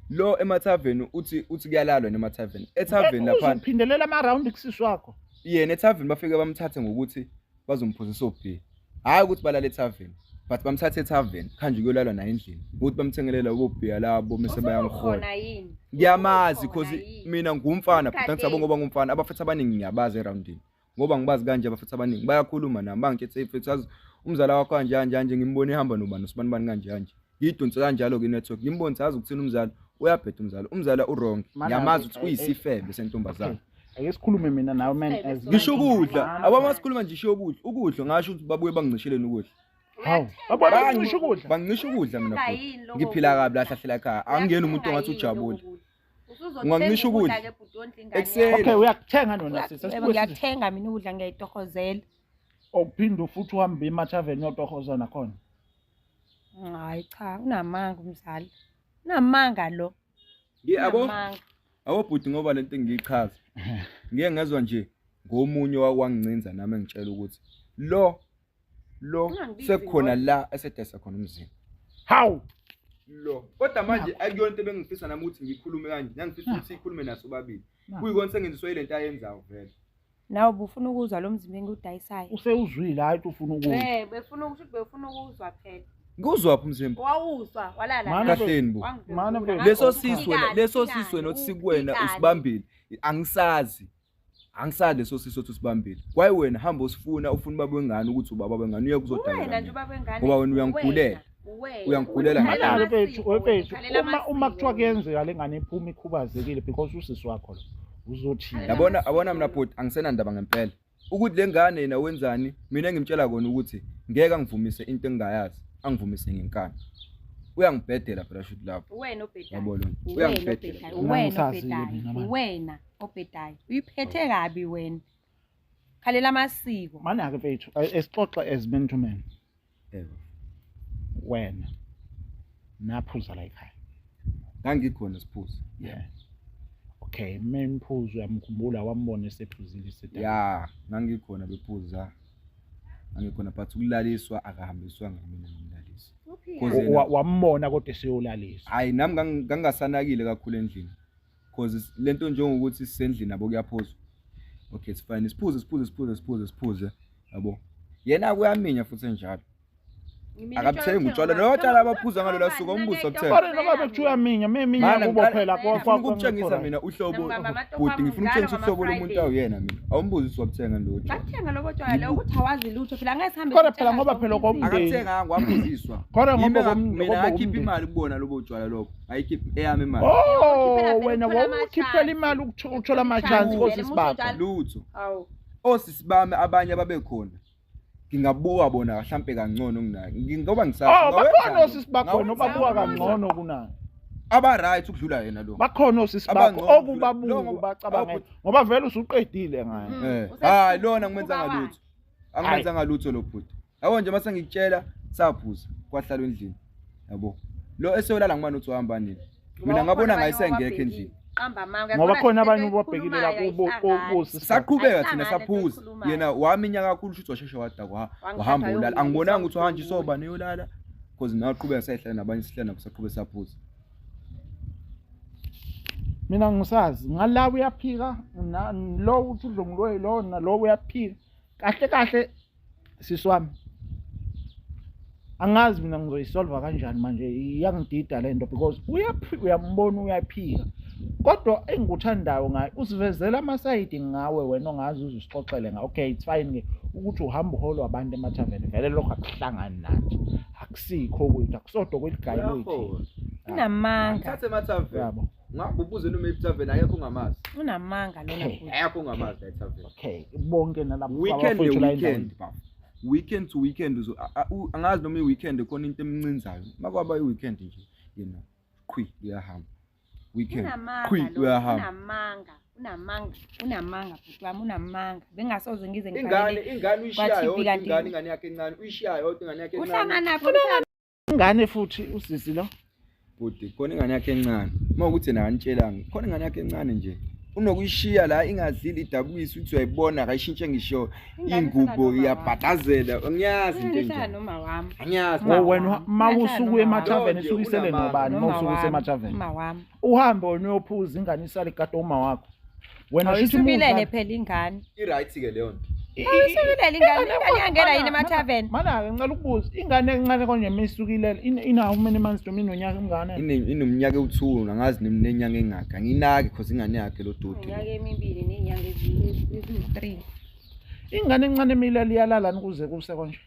lo emathaveni uthi uthi kuyalalwa nemathaveni ethaveni laphana Uzophindelela ama-round kusisi wakho. yena ethaveni bafike bamthathe ngokuthi bazomphuzisa obhiya hhayi ukuthi balale ethaveni but bamthathe ethaveni khanje kuyolalwa naye endlini ukuthi bamthengelele obobhiya labo mese bayamhola Usukhona yini? ngiyamazi Usukhona cause yini? mina ngumfana bhuti angisabo Ukhathele. ngoba ngumfana abafethu abaningi ngiyabazi erawundini ngoba ngibazi kanje abafethu abaningi bayakhuluma nami bangitshela mfethu yazi umzala wakho kanje kanje kanje ngimbone ehamba nobani usibanibani kanje kanje ngiyidonse kanjalo-ke i-network ngimbone ukuthi yazi ukuthini umzala uyabheda umzala umzala u-wrong Mana-ke, ngiyamazi ukuthi eh, eh, uyisifebe sentombazane Okay. Ake sikhulume mina nawe man as ngisho ukudla Mana. abo masikhuluma nje isho ukudla ukudla ngasho ukuthi babuye bangincisheleni ukudla Hawu. Babuye bakuncisha ukudla. bangincisha ukudla mina Uyathenga bhuti. yini lokho ngiphila kudla? kabi la hlahlela ekhaya angiyena umuntu Uyathenga ongathi yini ujabule lokho kudla? Usuzothenga Ungangisho ukudla? ukudla-ke bhuti wondle ingane Ekuseni. Okay uyakuthenga nona yakho. sisi. Yebo, Asibuye sisi. ngiyathenga mina ukudla ngiyayitohozela. Uphinde futhi uhambe emathaveni uyotohoza nakhona. Hayi cha, unamanga umzali. Unamanga lo. Yabo Unamanga. abo bhuti ngoba lento engiyichaza ngike ngezwa nje ngomunye wakwangincinza nami engitshela ukuthi lo lo Ungangibizi sekukhona ngoba. la esedayisa khona umzimba Hawu. lo kodwa manje akuyona into ebengifisa nami ukuthi ngikhulume kanje ngangifisa ukuthi sikhulume naso babili Nakho. kuyikona sengenziswa yile nto ayenzayo vele Nawe ubufuna ukuzwa lo mzimba engiwudayisayo. Usewuzwile hayi ukuthi ufuna ukudla. Eh, befuna ukuthi befuna ukuzwa phela. nguzwaphi umzimba Wawuzwa walala. Mana nawe. kahleni bo Wangidlwengula. Mana mfethu. leso Ngakho sisu wena uphikani, leso uphikani, sisu wena othi sikuwena uphikani. usibambile angisazi angisazi leso sisu othi usibambile kwaye wena hamba usifuna ufuna ubaba wengane ukuthi ubaba wengane uye Uwena kuzodakela nje ubaba wengane. Ngoba wena uyangigulela. Uwena. Uyangigulela Ukhalela Mana-ke amasiko mfethu, wena, mfethu ukhalela uma uma amasiko kuthiwa wena. kuyenzeka le ngane iphuma ikhubazekile because usisi wakho lo uzothini? yabona abona mina bhuti angisenandaba ngempela ukuthi le ngane yena wenzani mina engimtshela kona ukuthi ngeke angivumise into engingayazi angivumise ngenkani uyangibhedela phela shuthi lapho Uwena obhedayo. yabo lona Uwena uyangibhedela obhedayo. phela. Mina Uwena ngisazile obhedayo. mina manje. Uwena obhedayo. Uyiphethe kabi wena. Khalela amasiko. Mana-ke mfethu, esixoxa as man to man. Yebo. Wena naphuza la ekhaya. Ngangikhona siphuza. Yeah. Okay, memphuzo uyamkhumbula wambona esephuzile isidakwa. Ya, ngangikhona bephuza. Ngangikhona but ukulaliswa akahambiswanga mina ngimlalisa. Cause yena- Wambona kodwa eseyolaliswa. Hayi nami ngangasanakile kakhulu endlini. Cause lento njengokuthi sisendlini nabo kuyaphuzwa. Okay, it's fine. Siphuze siphuze siphuze siphuze siphuze. Yabo. Yena kuyaminya futhi enjalo. Akabuthengi utshwala lo tshwala abaphuza ngalola suku umbuso obuthenga. Kodwa noma bekuthiwa uyaminya, meminya Mana kubo phela ngifuna ukukutshengisa mina uhlobo bhuti ngifuna ukutshengisa uhlobo lomuntu awuyena mina. Awumbuzi ukuthi wabuthenga lo tshwala. Bathenga lobo tshwala lo ukuthi awazi lutho phela angeke sihambe. Kodwa phela ngoba phela komndeni. Akabuthenganga waphuziswa. Kodwa ngoba Yimi komndeni. mina ngakhipha imali kubona lobo tshwala lobo. Ayikhiphi eyami imali. Oh wena wawukhiphela imali ukuthola ama-chance kosisi bakho. Lutho. Awu. Osisi bami abanye ababekhona ngingabuka bona mhlampe kangcono kunaye ngoba ngisazi Oh bakhona osisi bakhona obabuka kangcono kunaye. Aba right ukudlula yena lo. Bakhona osisi bakho okubabuka bacabange ngoba vele usuqedile ngaye. Eh hayi lona ngimenza ngalutho. Angimenza ngalutho lo bhuti. Yabo nje mase ngikutshela saphuza kwahlalwa endlini. Yabo. Lo eseyolala ngimane uthi uhamba nini. Mina ngabona ngaye sengekho endlini. Qamba amanga. Ngoba khona abanye ubabhekile la kubo kosisi. Saqhubeka thina saphuza. Yena waminya kakhulu shuthi washeshe wadakwa wahamba ulala. Angibonanga ukuthi uhanjiswa ubani uyolala. Because mina waqhubeka sayihlala nabanye sihlala nabo saqhubeka saphuza. Mina ngisazi ngala uyaphika lo uthi udlongulwe lo nalo uyaphika. Kahle kahle sisi wami angazi mina ngizoyisolva kanjani manje iyangidida le nto because uyambona uyaphika kodwa engikuthandayo ngaye usivezela amasayidi ngawe wena ongazi uze usixoxele nga okay it's fine ke ukuthi uhamba uholwa abantu emathaveni vele lokho akuhlangani nathi akusikho kwethu akusodwa kweligayi lethu Unamanga. Thathe emathaveni. yabo Ngabe ubuze noma ethaveni akekho ongamazi. Unamanga lona Okay. bhuti. Akekho ongamazi la ethaveni. Okay bonke nalabo Weekend abafowethu la weekend endaweni. baba. Weekend to weekend uzo angazi noma i-weekend khona into emncinzayo. Makwaba i-weekend nje yena qhwi uyahamba. Weekend Unamanga qhwi lo, uyahamba. unamanga, unamanga, unamanga bhuti wami unamanga. Bengasoze ngize Ingane ngifanele. ingane uyishiya Kwa-TV yodwa kanti- ingane ingane yakhe encane uyishiya yodwa ingane yakhe encane. Uhlangana phi? Ingane futhi usisi lo Bhuti khona ingane yakhe encane. Uma ukuthi yena akanitshelanga khona ingane yakhe encane nje. Unokuyishiya la ingadlile idabukise uthi uyayibona akayishintshe ngisho Ingane ingubo ihlala noma iyabhadazela angiyazi into Ingane ihlala enjalo. noma wami. Angiyazi. Uma Oh, wena wami. uma Uyahlala usuke noma emathaveni wami. usuke isele Unamanga. nobani uma Noma usuke wami, usemathaveni Uma wami. uhambe wena uyophuza ingane isale igade uma wakho wena shuthi Awuyisukilele phela ingane. I-right ke leyo nto. Awuyisukilele ingane. Ingane iyangena yini emathaveni? Mana-ke ngicela ukubuza ingane encane konje uma isukilele inawo many months noma inonyaka umngane Ineminyaka ewu-2 angazi nenyanga engaka. Anginaki cause ingane yakhe lo doti. Iminyaka emibili ney'nyanga eziwu-3. Ingane encane emilele iyalalani kuze kuse konje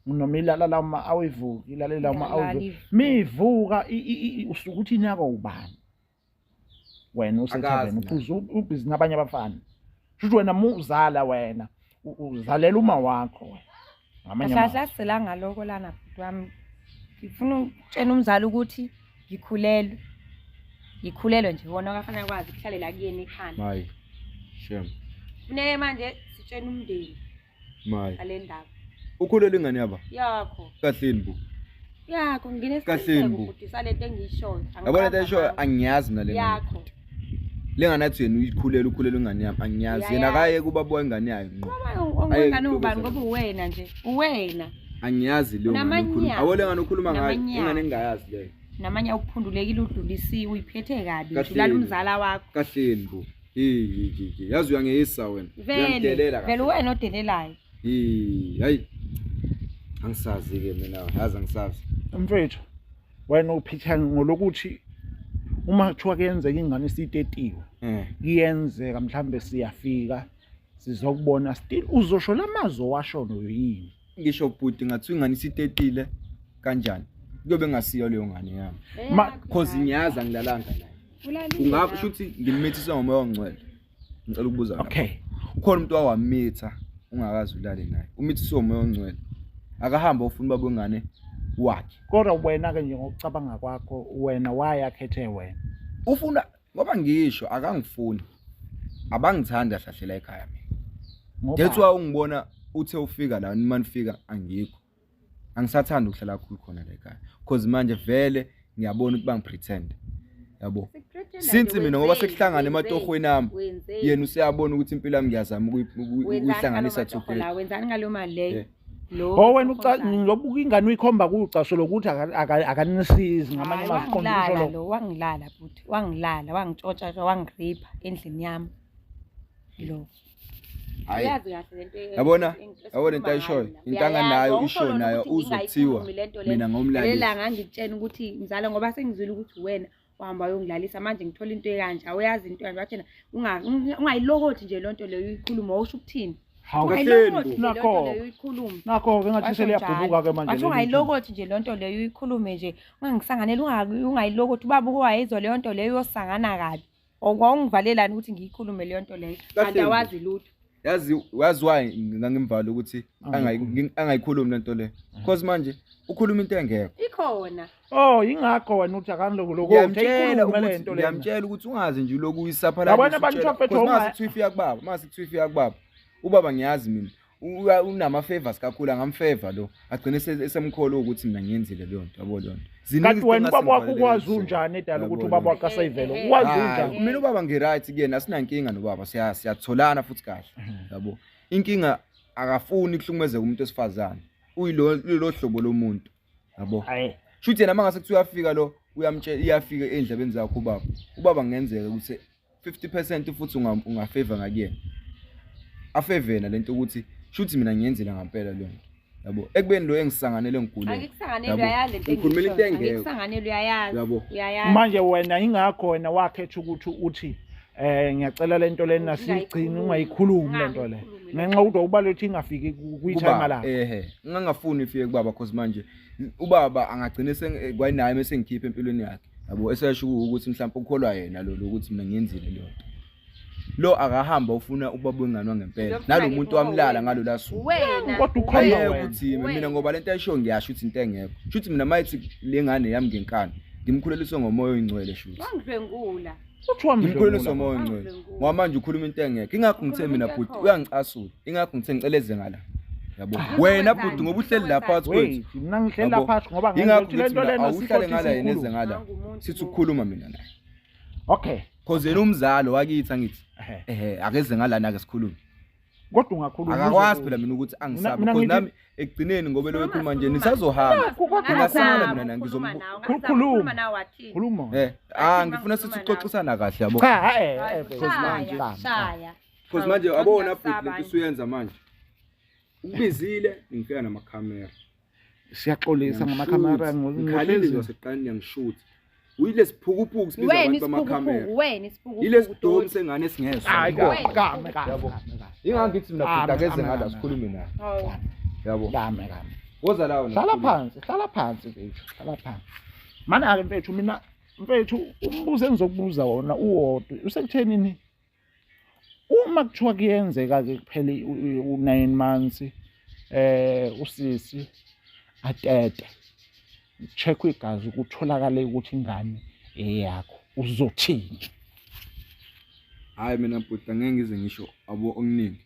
noma ilala la uma awivuki ilalela uma Iyalala awivuki ivuke. mivuka usuke uthi inaka ubani wena usethaveni Akazi uphuza ubhizi nabanye abafana shuthi wena muzala wena uzalela uma wakho wena ngamanye amazwi. Ahlahlasela ngaloko lana bhuti wami. Ngifuna ukutshela umzali ukuthi ngikhulelwe. Ngikhulelwe nje wona akafanele kwazi kuhlalela kuyena ekhanda. Mayi. Shem. Funeke manje sitshene umndeni Mayi. ngale ndaba. Ukhulelwe ingane yaba? Yakho. Kahleni bo. Yakho Kahleni nginesiqiniseko bo. bhuti salento engiyishoyo. Yabona lento eshoyo angiyazi mina le ngane. Yakho. Le ngane athi yena uyikhulele ukhulelwe ingane yami angiyazi. Yena Uyayazi. akaye kuba buka ingane yayo ngqo. Ngoba Aye, ungane ubani lokhu ngoba uwena nje. Uwena. Angiyazi leyo ngane Unamanyala. ukhuluma. Abo le ngane ukhuluma ngayo Unamanyala. ingane engingayazi leyo. Namanye awuphundulekile udlulisiwe uyiphethe kabi. Kahleni. Udlala umzala wakho. Kahleni bo. Hey hey hey. Yazi uyangeyisa wena. Vele. Uyangidelela Vele uwena odelelayo. Hey, hayi. Angisazi ke mina, yazi angisazi. Mfethu wena uphitha ngolokuthi uma kuthiwa kuyenzeka ingane isitetiwe kuyenzeka mhlambe siyafika sizokubona still uzosho lamazwi owashono yini Ngisho bhuti ngathiwa ingane isitetile kanjani? Kuyobe ngasiyo leyo ngane yami. Cause ngiyazi angilalanga naye. Ulalile Ungaba nawe. shuthi ngimithisa ngomoya ongcwele. Ngicela ukubuza lapho. Okay Ukhona umuntu owamitha ungakaze ulale naye. Umithiswe umoya ongcwele. Akahambe ofuna ubaba wengane wakhe. Kodwa wena ke nje ngokucabanga kwakho wena wayakhethe wena Ufuna ngoba ngisho akangifuni. Abangithanda hlahlela ekhaya mina. Ngoba That's why ungibona uthe ufika la nima nifika angikho. Angisathandi ukuhlala kakhulu khona la ekhaya cause manje vele ngiyabona ukuthi bangipretend, yabo. Since mina ngoba sekuhlangana ematohweni ami, yena useyabona ukuthi impilo yami ngiyazama ukuyihlanganisa together. Wenzani ngaleyo mali leyo? Lo Oh wena uca ngizobuka ingane uyikhomba kuwucaso lokuthi akanisizi ngamanye Hhayi, amazwi qonda usho wangilala lokho. lo, wangilala bhuti, wangilala, wangitshontsha, wangiripha endlini yami lo. Hhayi. Uyazi kahle lento Yabona, yabona into ayishoyo, into anganayo isho nayo uzothiwa mina ngomlalisi. Lelanga ngikutshena ukuthi mzala ngoba sengizwile ukuthi wena wahamba uyongilalisa, manje ngithola into ekanje, awuyazi into kanje, wathena ungayilokothi nje lonto leyo uyikhuluma, wawusho ukuthini? Hawu, Ungayilokothi nje Nakho. lonto leyo uyikhulume. Nakho-ke ngathi Washo seliyabhubuka-ke njalo. manje Wathi leli ungayilokothi nje lonto leyo uyikhulume nje, ungangisanganeli, ungayilokothi, ubaba uke wayizwa leyo nto leyo uyosangana kabi. Wawungivalelani ukuthi ngiyikhulume leyo nto leyo, kanti Kahle awazi lutho. Yazi, wazi why ngangimvala ukuthi Angayikhulumi. angayikhulumi lento le, cause manje ukhuluma into engekho. Ikhona. Oh, yingakho wena uthi akanilokolokothi Ngiyamtshela ayikhulume le ukuthi nto lena. ngiyamtshela ukuthi ungaze nje uloku Yabona uyisaphalalisa abantu utshela- bafethu cause mase kuthiwa ifika kubaba, mase kuthiwa ifika kubaba, ubaba ngiyazi mina unama-favors kakhulu, angamfeva lo agcine esemkholwa ukuthi mina ngiyenzile leyo nto, yabo leyo nto. Ziningi Kanti izinto wena ubaba wakho engasengivalele ukwazi kuzona. unjani edala ukuthi Yabo ubaba leyo wakho asayivele? Eh, eh, Ukwazi Hhayi, unjani? mina ubaba ngi-right kuyena, asinankinga nobaba, siyatholana futhi kahle, yabo. Inkinga akafuni kuhlukumezeka umuntu wesifazane, uyilo uyilo hlobo lomuntu, yabo. Hhayi. Shuthi yena mangase kuthiwa uyafika lo uyamtshela, iyafika ey'ndlebeni zakho ubaba, ubaba kungenzeka ukuthi 50% futhi ungafeva ngakuyena, afeve yena lento ukuthi shuthi mina ngiyenzile ngampela leyo nto, yabo. Ekubeni lo engisanganele ngigulele, Angikusanganeli, yabo. uyayazi lento Ngikhulumela into engiyishoyo. engekho. Angikusanganeli, uyayazi. Yabo. Uyayazi. Manje wena ingakho wena wakhetha ukuthi uthi ngiyacela lento lena siyigcine, ungayikhulumi lento le. Ungayikhulumi. Ngenxa yokuthi ubala ukuthi ingafiki kwi-timer Kubaba, lakho. ehe, ngingangafuni ifike kubaba cause manje ubaba angagcina kwayinaye mese ngikhipha empilweni yakhe, yabo, esesho ukuthi mhlawumbe ukholwa yena lo ukuthi mina ngiyenzile leyo nto. Lo akahamba ufuna ubaba wengane wangempela, Uzofuna nalo muntu ke wamlala wena. ngalo lasuku. Wena. Kodwa ukhona Ayeke wena. ukuthi mina ngoba lento ayisho ngiyasho ukuthi into engekho. Shuthi mina mayithi le ngane yami ngenkani, ngimkhuleliswe ngomoya oyingcwele shuthi. Wangidlwengula. Uthi Ngimkhuleliswe wamdlwengula. ngomoya oyingcwele. Wangidlwengula. Ngoba manje ukhuluma into engekho. Ingakho ngithe Ukhuluma mina into bhuti ekhona. uyangicasula. Ingakho ngithe ngicela eze ngala. Yabo. Wena bhuti ngoba uhleli la phakathi kwethu. Wait, mina ngihleli Yabo. lapha ngoba ngenza Ingakho ukuthi le ngithi nto mina lena awuhlale ngala yena eze sikhuluma. ngala. Nangumuntu Sithi lo. ukukhuluma mina naye. Okay. Cause yena umzalo wakithi angithi. Ehhe. Ehhe, akeze ngalana ke sikhulume. Kodwa ungakhuluma. Akakwazi phela mina ukuthi angisabi Mina because ngithi- nami ekugcineni ngoba lo Khuluma, ekhuluma nje khuluma. nisazohamba. Nakhu, kodwa Ngingasala Ungazama mina na ukukhuluma ngizombu- nawe, ungazama Khuluma. ukukhuluma nawe wathini? Khuluma. Ah, ngifuna sithi uxoxisana kahle yabo. Cha, eh eh. Shaya, Bami, shaya. Because manje Hawu, yabona bhuti ngiyasaba lento nje. usuyenza manje. Ukubizile ngifika namakhamera. Siyaxolisa ngamakhamera. Ngikhalile ngiseqaleni ngiyangishoot. Uyile siphukuphuku sibiza Wena abantu bamakhamera. isiphukuphuku, wena isiphukuphuku. Yile sidomu sengane esingezwa. Hayi, Wena. kame kame. Yabo. Kame Ingakho ngithi mina Ah, bhuti akeze ame, ngala ame. sikhulume naye. Hawu. Yabo. kame kame. Woza la wena. Hlala sikhulume. phansi, hlala phansi mfethu, hlala phansi. Mana-ke mfethu mina mfethu umbuzo engizokubuza wona uwodwa usekuthenini uma kuthiwa kuyenzeka-ke kuphele u-9 months usisi atete check igazi kutholakale ukuthi ingane eyakho uzothini? Hhayi mina bhuti angeke ngize ngisho abo okuningi.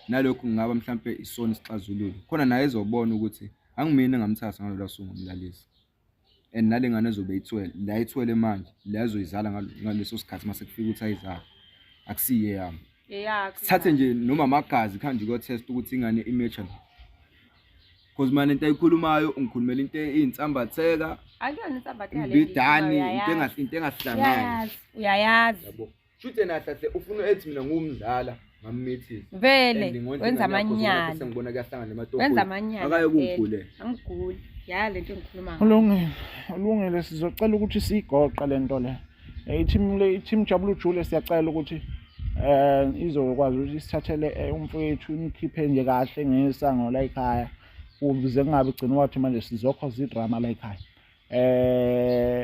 Nalokhu kungaba mhlampe isona isixazululo. Khona naye ezobona ukuthi angimina engamthatha ngalolu suku ngomlalisa. And nale ngane ezobe ithwele, la ithwele manje, la ezoyizala ngaleso sikhathi mase kufika ukuthi ayizale. Akusiyo eyami. Eyakho. Sithathe nje noma amagazi kuhanjwe kuyo-test ukuthi ingane i-match-a. Cause manje into ayikhulumayo ungikhulumela into eyinsambatheka, Akuyona insambatheka le imbidane, engiyikhulumayo, into into engahlangani. Uyayazi, uyayazi. Yabo. Shuthi yena kahle ufuna ethi mina ngumzala ngamithisa. Vele And ngondla wenza ingane yakho, uzobona amanyala. Sengibona kuyahlangana ematohweni. Wenza amanyala. Akaye vele. kungigulela. Angiguli. Ya lento engikhuluma ngayo. Kulungile, kulungile, sizocela ukuthi siyigoqe le nto le. I-team le, i-team Jabula Ujule siyacela ukuthi izokwazi ukuthi isithathele umfowethu imkhiphe nje kahle ngesango la ekhaya ukuze kungabi gcina wathi manje sizokhoza idrama la ekhaya.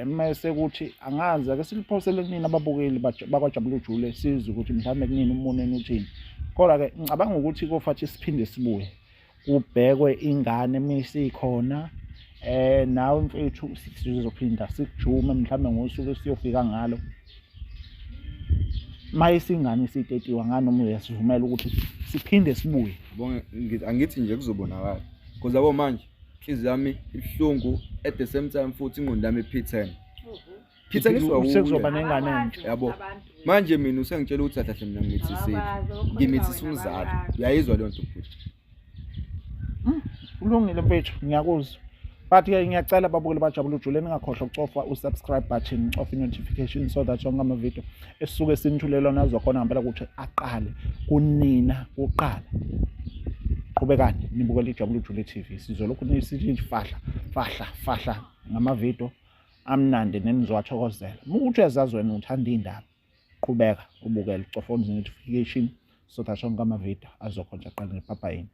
Mese kuthi angazi ake siliphosele kunini ababukeli bakwaJabula Ujule sizwe ukuthi mhlawumbe kunini umuneni uthini. Kodwa ke ngicabanga ukuthi kofathi siphinde sibuye kubhekwe ingane misikhona nawe mfethu sizophinda sikujume mhlawumbe ngosuku esiyofika ngalo mayisingane isitetiwa nganoma uyasivumela ukuthi siphinde sibuye. Yabona, angithi nje kuzobonakala. Cause yabo manje Inhliziyo yami ibuhlungu, at the same time futhi ingqondo yami iphithene. Phithaniswa wuye. Sekuzoba nengane entsha. Yabo. Manje mina usengitshela ukuthi kahle kahle mina ngimithisile. Ngimithisa umzali. Uyayizwa leyo nto bhuti? Kulungile mfethu, ngiyakuzwa. But-ke ngiyacela babukeli bajabula ujule, ningakhohlwa ukucofa u-subscribe button, nicofe i-notification so that yonke amavidiyo esisuke sinithulele wona azokhona ngempela ukuthi aqale kunina kuqala. Qhubekani nibukele iJabula Ujule TV. Sizolokhu nisithi fahla fahla fahla ngamavidiyo amnandi nenizowathokozela. Uma ukuthi uyazazi wena uthanda iy'ndaba, qhubeka ubukele, ucofa on notification so that yonke amavidiyo azokhona aqale ngepapayini.